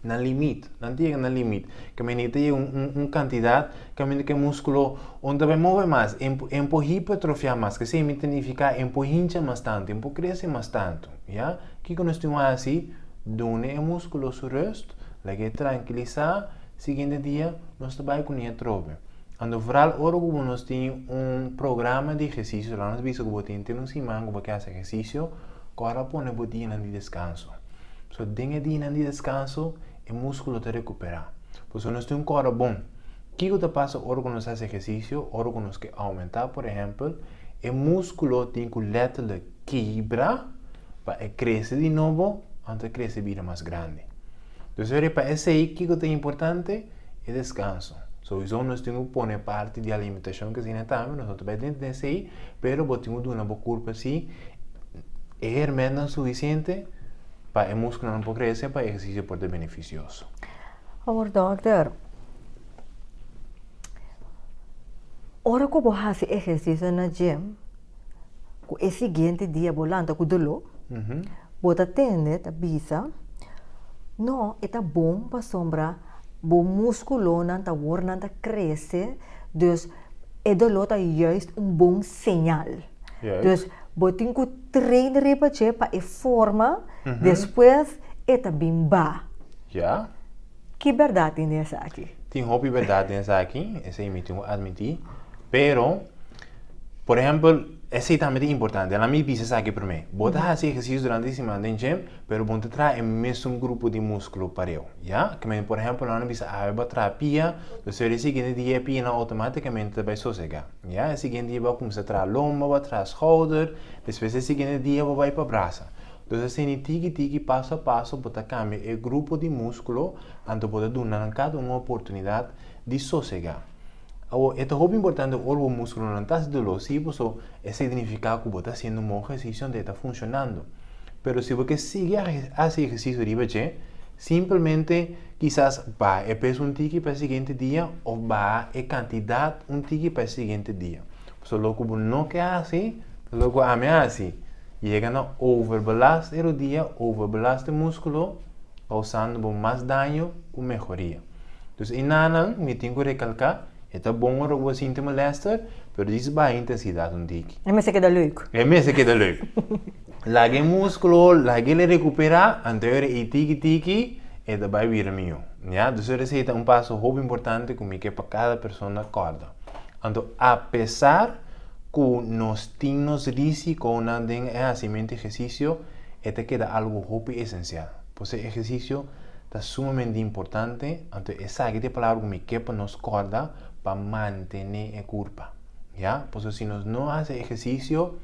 nan limit, nan ta yega nan limit, kaminda ta yega un un kantidat kaminda ku e muskulo no ta bai move mas, e e por hipertrofia mas, kesei mi ta nifiká e por hincha mas tantu, e por krese mas tantu, ya. Kiko nos tin ku hasi? Duna e muskulo su rust, lag'é trankilisá, siguiente dia nos ta bai kuné atrobe. Anto vooral ora ku bo nos tin un programa di ehersisio, laga nos bisa ku bo tin un siman ku bo ke hasi ehersisio, kòrda pone bo dianan di deskanso. So den e dianan di deskanso e múskulo ta rekuperá. Pasobra nos tin un kòrda bon. Kiko ta pasa ora ku nos hasi ehersisio, ora ku nos ke oumentá por ehèmpel, e múskulo tin ku lèterlik kibra pa e krese di nobo anto e krese bira mas grandi. Dus ora pa esei kiko ta importante? E deskanso. Souiso nos tin ku pone parti di alimentashon ku asina tambe, nos no ta bai den esei, pero bo tin ku duna bo kurpa si e hermentnan sufisiente pa e muskulonan por krese, pa e ehersisio por ta benefisioso. Awor dòkter, ora ku bo hasi ehersisio na gym, ku e siguiente dia bo lanta ku doló, bo ta tende ta bisa, no, e ta bon pasobra bo muskulonan ta wor nan ta krese, dus e doló ta juist un bon señal. Dus bo tin ku train riba dje pa e forma, despues e ta bin ba. Ki bèrdat tin den esaki? Tin hopi bèrdat den esaki, esei mi tin ku atmití. Pero, por ehèmpel, esei tambe ta importante. Laat mi bisa esaki promé. Bo ta hasi ehersisio durante di siman den gym, pero bo no ta traha e mesun grupo di múskulo pareu, ya? Ke men, por ehèmpel, nan a bisa awe bo a traha pia, dus e siguiente dia e pianan outomátikamente ta bai sosegá, ya? E siguiente dia bo a kuminsá traha lomba, bo a traha skouder, despues e siguiente dia bo bai pa brasa. Dus asina tiki tiki, paso a paso, bo ta kambia e grupo di múskulo, anto bo ta duna nan kada un oportunidat di sosegá. Awor, e ta hopi importante ora bo múskulonan ta hasi doló, sí, paso esei ta nifiká ku bo ta hasiendo un bon ehersisio anto e ta funshonando. Pero si bo ke sigui hasi ehersisio riba dje, simpelmente kisas baha e peso un tiki pa e siguiente dia òf baha e kantidat un tiki pa e siguiente dia. Pasobra loke bo no ke hasi ta loke ku ami a hasi, yega na overbelast e rodia, overbelast e múskulo, kousando bo mas daño ku mehoria. Dus enanan mi tin ku rekalká, e ta bon ora ku bo sinti molèster, pero dis baha intensidat un tiki. E mester keda leuk. E mester keda leuk. Laga e múskulo, laga el rekuperá, anto ora e tiki tiki e ta bai bira mihó. Ya, dus ora esei ta un paso hopi importante ku mi ke pa kada persona kòrda. Anto apesar ku nos tin nos risikonan den e hasimentu ehersisio, e ta keda algu hopi esensial. Pues e ehersisio ta sumamente importante, anto esaki ta e palabra ku mi ke pa nos kòrda pa mantené e kurpa. Ya, pasobra si nos no hasi ehersisio,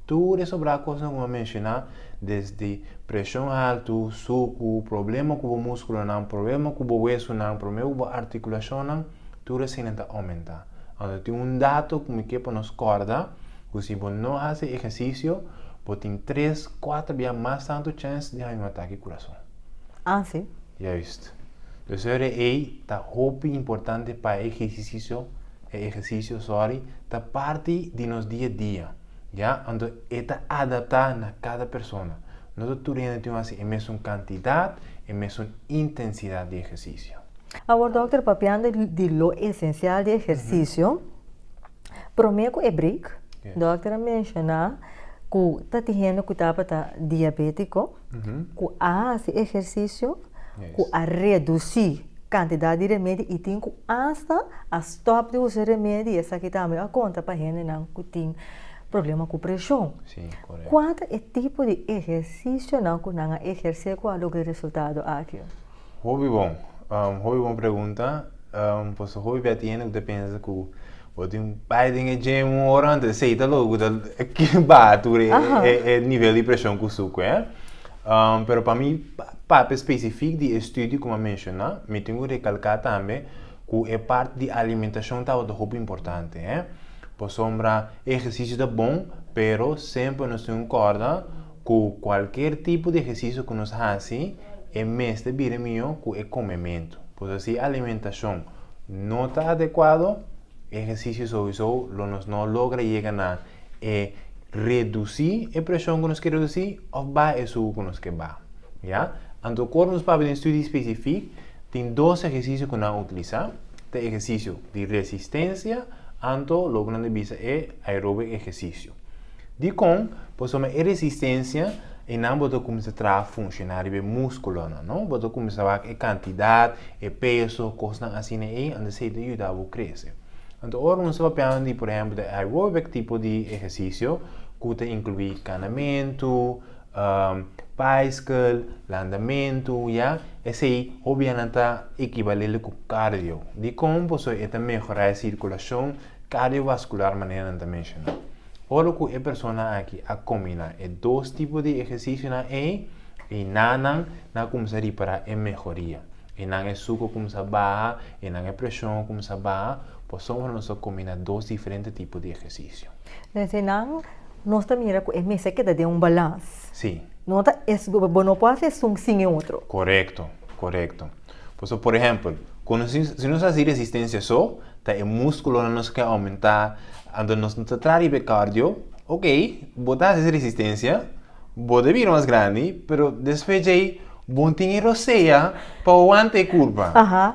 tur e sobrá kosnan ku mi a menshoná, desde preshon haltu, suku, problema ku bo muskulonan, problema ku bo wesunan, problema ku bo artikulashonnan, tur eseinan ta oumentá. Anto tin un dato ku mi ke pa nos kòrda ku si bo no hasi ehersisio bo tin tres, kuater bia mas tantu chèns di haña un atake kurason. Ah, si. Juist. Dus ora ei ta hopi importante pa e ehersisio, e ehersisio, sorry, ta parti di nos dia a dia. Ya, anto e ta adaptá na kada persona. No ta tur hende tin hasi e mesun kantidat, e mesun intensidat di ehersisio. Awor dòkter, papiando di lo esensial di ehersisio, promé ku e break, dòkter a menshoná ku ta tin hende ku tabata diabétiko, ku a hasi ehersisio, ku a redusí kantidat di remedi i tin ku asta a stòp di usa remedi i esaki tambe a konta pa hendenan ku tin problema ku preshon. Kua ta e tipo di ehersisionan ku nan a ehersé ku a logra e resultado aki? Hopi bon. Hopi bon pregunta. Pasobra hopi bia tin hende ku ta pensa ku bo tin bai den e gym un ora antes esei ta loke ku ta baha tur e nivel di preshon ku suku. Pero pa mi papia spesifik di e studio ku mi a menshoná, mi tin ku rekalká tambe ku e parti di alimentashon tabata hopi importante. Pasobra ehersisio ta bon, pero semper nos tin ku kòrda ku kualker tipo di ehersisio ku nos hasi e mester bira mihó ku e komementu. Pasobra si e alimentashon no ta adekuado, ehersisio souiso lo nos no logra yega na e redusí e preshon ku nos ke redusí òf baha e suku ku nos ke baha. Ya. Anto kor nos papia den studi spesifik, tin dos ehersisio ku nan a utilisá, ta ehersisio di resistensia anto loke nan ta bisa e aerobic ehersisio. Dikon? Pasobra e resistensia einan bo ta kuminsá traha funshoná riba e múskulonan, no? Bo ta kuminsá wak e kantidat, e peso, kosnan asina ei, anto esei ta yuda bo krese. Anto ora nos ta papiando di por ehempel di aerobic tipo di ehersisio ku ta inkluí kanamentu, baiskel, landamentu, ya, esei hopi nan ta ekibalele ku cardio. Dikon? Pasobra e ta mehorá e sirkulashon kardiovaskular manera nan ta menshoná. Ora ku e persona aki a kombiná e dos tipo di ehersisionan ei, einanan nan a kuminsá ripará e mehoria. Einan e suku a kuminsá baha, einan e preshon a kuminsá baha, pasobra nos a kombiná dos diferente tipo di ehersisio. Desde einan nos ta mira ku e mester keda den un balans. Sí. No ta es, bo no por hasi esun sin e otro. Korekto, korekto. Pasobra, por ehèmpel, ku nos si nos hasi resistensia so, ta e múskulonan nos ke oumentá, anto nos no ta traha riba e kardio, ok, bo ta hasi resistensia, bo ta bira mas grandi, pero despues djei bo no tin e rosea pa wanta e kurpa.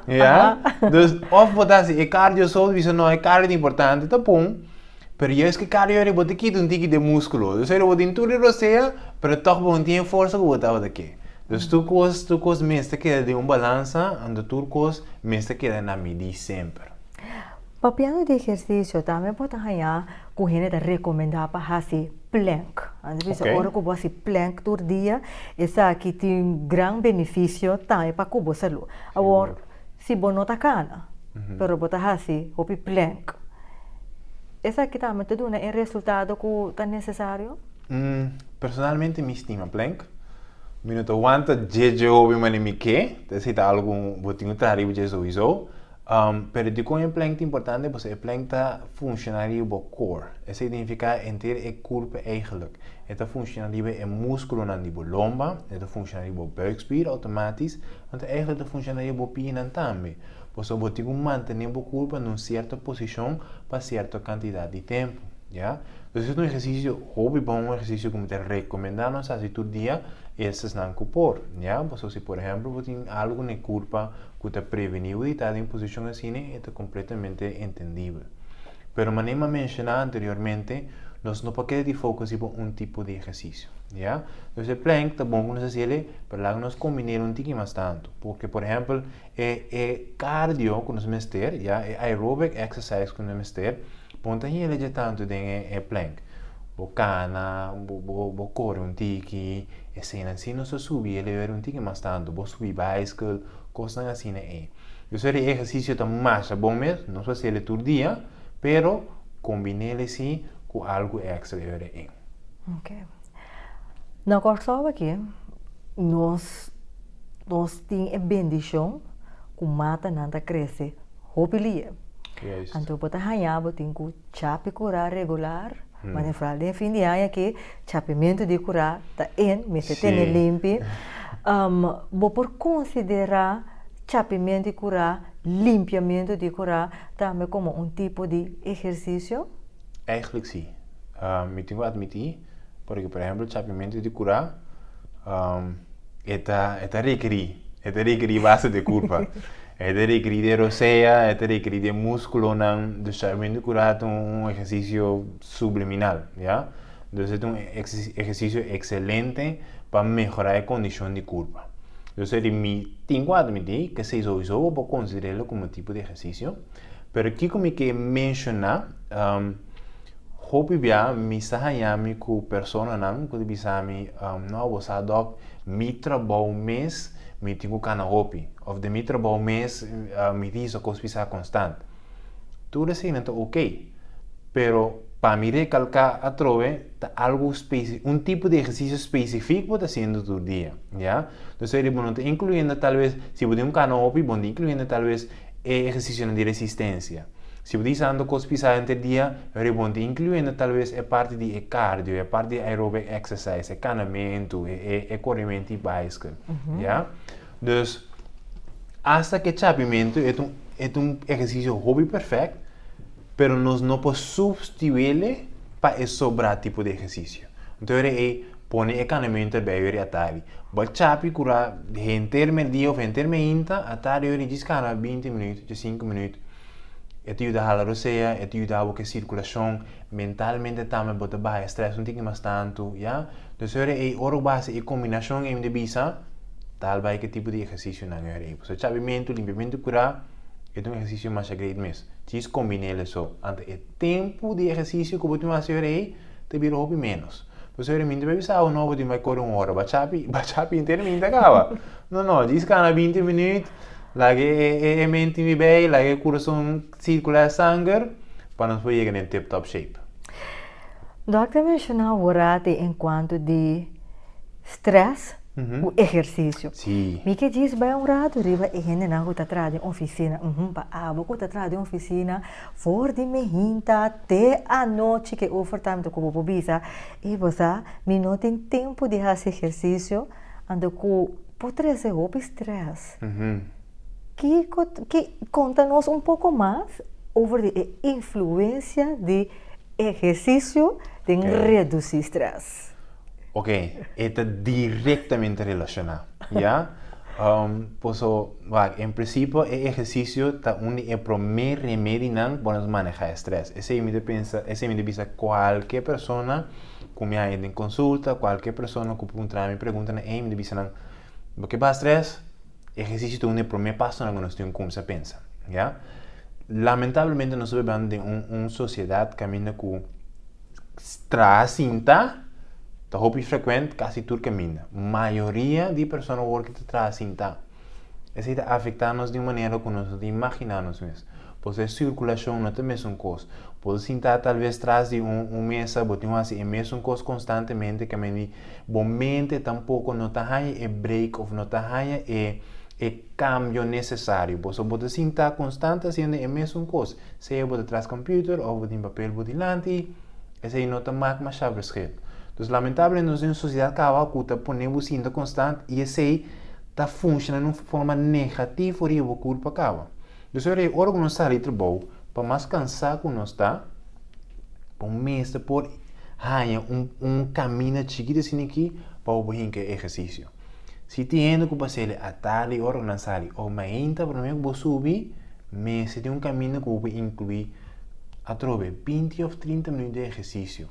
Ya? Dus, òf bo ta hasi e kardio so, bisa no, e kardio ta importante, ta bon, pero juist ku e kardio eri bo ta kita un tiki di e múskulo. Dus eri bo tin tur e rosea, pero tòg bo no tin e forsa ku bo tabata ke. Dus tur kos, tur kos mester keda den un balansa, anto tur kos mester keda na midí semper. Papiando di ehersisio, tambe bo ta haña ku hende ta rekomendá pa hasi plank. Anto bisa ora ku bo hasi plank tur dia, esaki tin gran benefisio tambe pa ku bo salú. Awor, si bo no ta kana, pero bo ta hasi hopi plank, esaki tambe ta duna e resultado ku ta nesesario? Personalmente mi stima plank. Mi no ta wanta dje dje hopi manera mi ke, ta esei ta algu ku bo tin ku traha riba dje souiso. Pero dikon e plank ta importante? Pasobra e plank ta funshoná riba bo core. Esei signifiká henter e kurpa eigentlik. E ta funshoná riba e múskulonan di bo lomba, e ta funshoná riba bo buikspier outomátis, anto eigentlik ta funshoná riba bo pianan tambe. Pasobra bo tin ku mantené bo kurpa na un sierto posishon pa sierto kantidat di tempu, ya. Entonces es un ehersisio hopi bon, un ehersisio ku mi ta rekomendá nos hasi tur dia, esnan ku por, ya. Pasobra si por ehèmpel bo tin algu na e kurpa ku ta prevení bo di ta den posishon asina, e ta kompletamente entendibel. Pero manera mi a menshoná anteriormente, nos no por keda di focus riba un tipo di ehersisio, ya. Entonces e plank ta bon ku nos hasi el'e, pero laga nos kombin'el un tiki mas tantu. Porque por ehèmpel e e cardio ku nos mester, ya, e aerobic exercise ku nos mester, Bo no ta hende dje tantu den e plank. Bo kana, bo bo kore un tiki, eseinan si nos ta subi e lever un tiki mas tantu. Bo subi baiskel, kosnan asina ei. Yo sa di e ehersisio ta masha bon mes, nos por hasiel tur dia, pero kombinel si ku algu èkstra e ora ei. Ok. Na Kòrsou aki nos nos tin e bendishon ku matanan ta krese hopi lie. Anto bo ta haña bo tin ku chapi kurá regular, mane foral den fin di aña aki chapimentu di kurá ta in, mester tene limpi. Bo por konsiderá chapimentu di kurá, limpiamentu di kurá tambe komo un tipo di ehersisio? Eigenlijk si. Mi tin ku atmití, porque por ehempel chapimentu di kurá e ta e ta rekerí, e ta rekerí base di kurpa. E ta rekerí di e rosea, e ta rekerí di e múskulonan. Dus chapimentu di kurá ta un ehersisio subliminal, ya. Dus e ta un ehersisio ekselente pa mehorá e kondishon di kurpa. Dus eri mi tin ku atmití ke esei souiso bo por konsider'é komo tipo di ehersisio. Pero kiko mi ke menshoná, hopi bia mi sa haña mi ku personanan ku ta bisa mi, no bo sa dòk, mi trabou mes mi tin ku kana hopi, òf den mi trabou mes mi tin hisa kos pisá konstant. Tur eseinan ta okey, pero pa mi rekalká atrobe ta algu spesi un tipo di ehersisio spesifik bo ta hasiendo tur dia, ya. Entonces bo no ta inkluyendo talbes, si bo tin un kana hopi bo no ta inkluyendo talbes e ehercicionan di resistencia. Si bo ta usando cos pisa henter dia, ribon ta incluyendo talbes e parti di e cardio, e parti di aerobic exercise, e canamento, e e corrimento di bicycle, ya. Dus, hasta cu e chapimento e ta un e ta un ehercicio hopi perfect, pero nos no por substituele pa e sobra tipo di ehercicio. Enton ora ei Pone e kanamentu erbei ori atardi. Bo chapi kura henter merdia of henter meinta, atardi ori djis kana binti minuut, dje sinku minuut. E ta yuda hala rosea, e ta yuda bo ku e sirkulashon, mentalmente tambe bo ta baha e strès un tiki mas tantu, ya. Dus ora ei ora ku bo hasi e kombinashon ei mi ta bisa, tal bai ku e tipo di ehersisionan ora ei. Pasobra chapimentu, limpiamentu kura e ta un ehersisio masha great mes. Djis kombin'el eso. Anto e tempu di ehersisio ku bo tin hasi ora ei ta bira hopi ménos. Pasobra mi no ta bay bisa awo no bo tin bay kore un ora, bachapi, bachapi henter mi ta kaba. No, no, djis kana binti minuut, laga e e e menti mi bay, laga e kurason sirkula e sanger, pa nos por yega den tip top shape. Dòkter menshoná awor te enkuanto di stress ku ehersisio. Sí. Mi ke djis bai un ratu riba e hendenan ku ta traha den ofisina. Uhum, pa abo ku ta traha den ofisina, For di mehinta te anochi ke overtime ta ku bo por bisa, ey bo sa, mi no tin tempu di hasi ehersisio, anto ku por trese hopi stress. Kiko, ki, konta nos un poko mas over di e influensia di ehersisio den redusi stress. Ok, e ta directamente relaciona, ya. Paso, wak, en principio e ehercicio ta un di e prome remedinan pa nos maneha e stress. Esey mi ta pensa, esey mi ta bisa cualke persona cu mi haya den consulta, cualke persona cu puntra mi preguntanan ey, mi ta bisa nan, bo ke baha stress? Ehercicio ta un di e prome pasonan cu nos tin cu cuminsa pensa, ya. Lamentablemente nos ta bibando den un un sociedad caminda cu Traha sinta ta hopi frecuent casi tur caminda. Mayoria di persona awor ki ta traha sinta. Esey ta afecta nos di un manera cu nos no ta imagina nos mes. Pasobra e circulacion no ta mesun cos. Bo ta sinta tal vez tras di un un mesa, bo tin haci e mesun cos constantemente caminda di bo mente tampoco no ta haña e break of no ta haña e e cambio necesario. Pasobra bo ta sinta constante haciendo e mesun cos. Sea bo ta tras computer of bo tin papel bo dilanti, esei no ta mak masha verschil. Dus lamentablemente nos den un sociedad caba cu ta pone bo sinta constant y esei ta funciona den un forma negativo riba bo curpa caba. Dus ora ei ora cu nos sali trabou, pa mas cansa cu nos ta, bo mester por haña un un camina chikito asina aki pa bo por hinca e ehercicio. Si tin hende cu pasele atardi ora cu nan sali of mainta prome cu bo subi, Mester tin un kaminda ku bo por inkluí atrobe binti òf trinta minüt di ehersisio.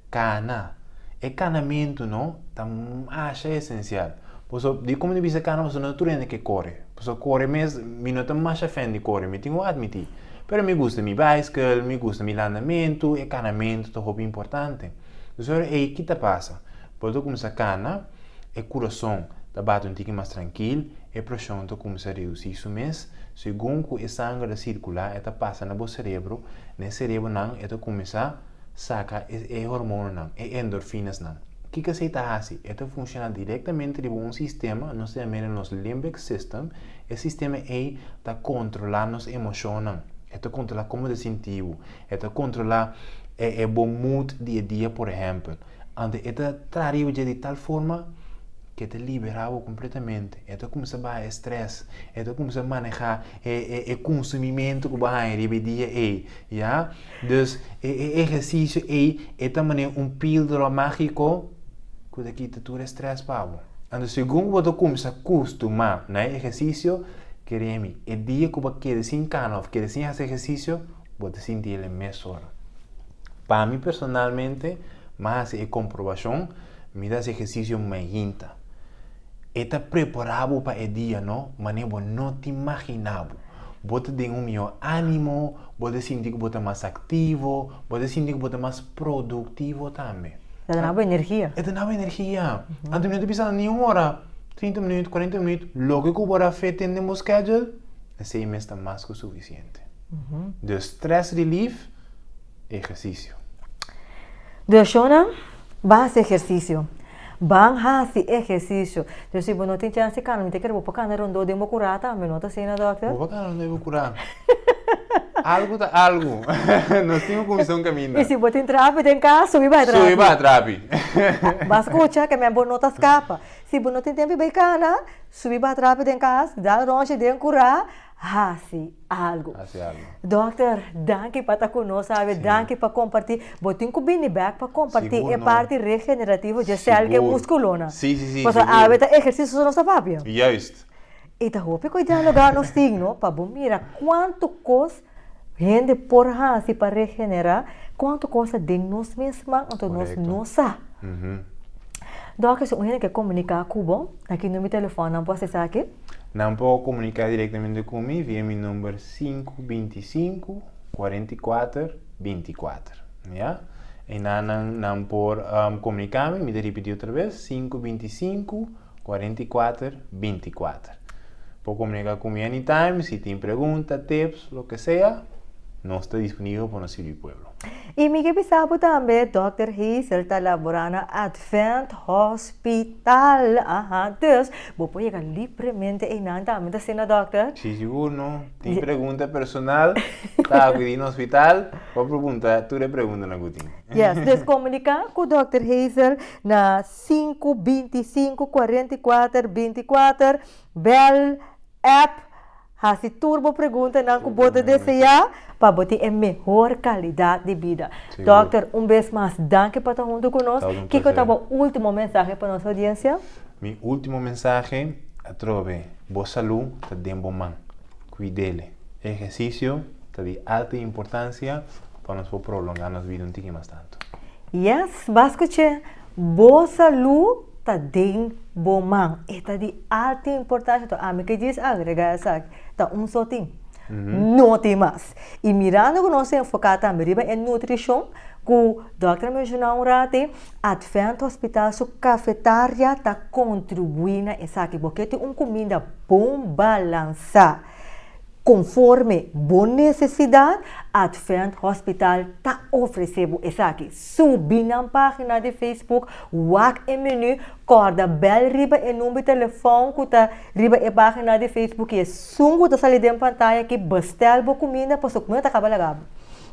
Kana. E kanamentu no ta masha esensial. Pasobra di komo mi bisa kana pasobra no tur hende ke kore. Pasobra kore mes mi no ta masha fan di kore, mi tin ku atmití. Pero mi gusta mi baiskel, mi gusta mi landamentu, e kanamentu ta hopi importante. Dus ora ei ki ta pasa? Bo ta kuminsá kana, e kurason ta bati un tiki mas trankil, e preshon ta kuminsá redusí su mes, segun ku e sanger ta sirkulá e ta pasa na bo serebro, na e serebronan e ta kuminsá saka e e hormononan, e endorfinasnan. Kiko esei ta hasi? E ta funshoná direktamente riba un sistema, nos ta yam'é nos limbic system, e sistema ei ta kontrolá nos emoshonnan. E ta kontrolá kon bo ta sinti bo. E ta kontrolá e e bo mood di e dia por ehèmpel. Anto e ta traha riba dje di tal forma ku e ta liberá bo kompletamente. E ta kuminsá baha e strès, e ta kuminsá manehá e e e konsumimentu ku bo a haña riba e dia ei, ya. Dus e e ehersisio ei e ta manera un píldora mágiko ku ta kita tur e strès pa bo. Anto segun ku bo ta kuminsá kustumá na e ehersisio, kere mi, e dia ku bo a keda sin kana òf keda sin hasi ehersisio, bo ta sinti el e mesora. Pa mi personalmente, mi a hasi e komprobashon, mi ta hasi ehersisio mainta. E ta prepará bo pa e dia, no? Manera bo no ta imaginá bo. Bo ta den un mihó ánimo, bo ta sinti ku bo ta mas aktivo, bo ta sinti ku bo ta mas produktivo tambe. E ta duna bo energia. E ta duna bo energia. Anto mi no ta bisa ni un ora, trinta minüt, kuarenta minüt, loke ku bo a fit den bo schedule, esei mes ta mas ku sufisiente. Dus stress relief, ehersisio. Dus shownan, ban hasi ehersisio. Ban hasi ehersisio. Dus si bo no tin chance di kana, mi ta kere bo por kana rondó den bo kurá tambe, no ta asina dòkter? Bo por kana rondó den bo kurá. Algu ta algu. Nos tin ku kuminsá un kaminda. I si bo tin trapi den kas, subi bai trapi. Subi bai trapi. Bo skucha ke men bo no ta skapa. Si bo no tin tempu di bai kana, subi bai trapi den kas, dal rònchi den kurá, hasi algu. Hasi algu. Dokter, danki pa ta ku nos awe, danki pa kompartí. Bo tin ku bini bèk pa kompartí e parti regenerativo dje sèl ku e muskulonan. Sí, sí, sí. Pasobra awe ta ehersisio so nos ta papia. Juist. I ta hopi ku e dialogá nos tin, no? Pa bo mira kuantu kos hende por hasi pa regenerá, kuantu kos ta den nos mes man, anto nos no sa. Dòkter, si un hende ke komuniká ku bo, na ki number di telefòn nan por hasi esaki? Nan por komuniká direktamente ku mi via mi number sinku bintisinku, kuarentikuater, bintikuater. Ya? Einan nan nan por komuniká mi, mi ta ripití otra bes, sinku bintisinku, kuarentikuater, bintikuater. Por komuniká ku mi anytime, si tin pregunta, tips, loke sea, nos ta disponibel pa nos sirbi pueblo. I mi ke bisa bo tambe Dòkter Hazel ta laborá na Advent Hospital. Aha, dus bo por yega libremente einan tambe, ta asina dòkter? Si, sigur no. Tin pregunta personal, ta akudí na hospital pa pregunta tur e preguntanan ku tin. Yes, dus komuniká ku Dòkter Hazel na sinku bintisinku kuarentikuater bintikuater, bèl, app, Hasi tur bo preguntanan ku bo ta deseá pa bo tin e mehor kalidat di bida. Dòkter, un bes mas danki pa ta huntu ku nos. Kiko ta bo último mensahe pa nos oudiensia? Mi último mensahe, atrobe, bo salú ta den bo man. Kuid'el. Ehersisio ta di alta importansia pa nos por prolongá nos bida un tiki mas tantu. Yes, b'a skuch'é. Bo salú ta den bo man. E ta di alta importancia. Enton ami ke djis agrega esaki. Ta un so tin. No tin mas. I mirando ku nos ta enfoká tambe riba e nutrishon ku dòkter a menshoná un rati, Advent Hospital su kafetaria ta kontribuí na esaki. Bo ke tin un kuminda bon balansá. Konforme bo nesesidat, Advent Hospital ta ofresé bo esaki. Subi nan página di Facebook, wak e menú, kòrda bèl riba e number di telefòn ku ta riba e página di Facebook i esun ku ta sali den pantaya aki bestèl bo kuminda pasobra kuminda ta kaba laga bo.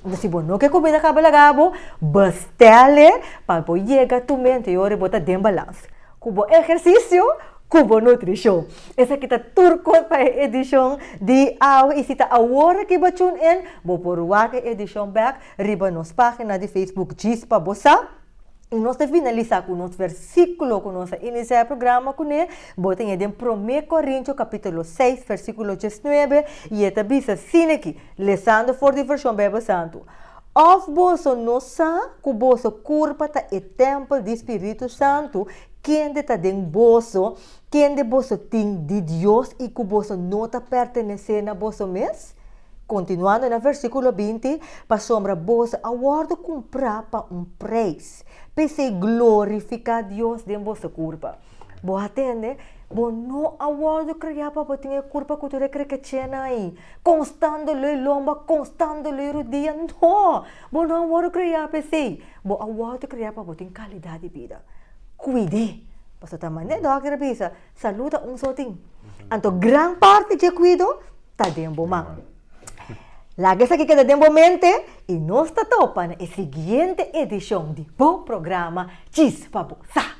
Enton si bo no ke kuminda kaba laga bo, bestèl e pa bo yega tu mente i ora bo ta den balans. Ku bo ehersisio, ku bo nutrishon. Esaki ta tur kos pa e edishon di awe i si ta awor aki bo tune in, bo por wak e edishon bèk riba nos página di Facebook Djis pa bo sa. I nos ta finalisá ku nos versíkulo ku nos a inisiá e programa kuné, bo ta haña den Promé Korintio kapítulo seis versíkulo diesnuebe i e ta bisa asina aki, lesando for di Vershon Beibel Santu, Òf boso no sa ku boso kurpa ta e tèmpel di spiritu santu, kende ta den boso, kende boso tin di Dios i ku boso no ta pertenesé na boso mes? Kontinuando na versíkulo 20, Pasobra boso a wòrdu kumprá pa un preis, p'esei glorifiká Dios den boso kurpa. Bo a tende? Bo no a wòrdu kreá pa bo tin e kurpa ku tur e krekechena ei, konstando lo e lomba, konstando lo e rudia. No! Bo no a wòrdu kreá pa esei. Bo a wòrdu kreá pa bo tin kalidat di bida. Kuid'é! Pasobra ta manera dòkter a bisa, salú ta un so tin. Anto gran parti dje kuido ta den bo man. Laga esaki keda den bo mente i nos ta topa na e siguiente edishon di bo programa Djis pa Bo Sa.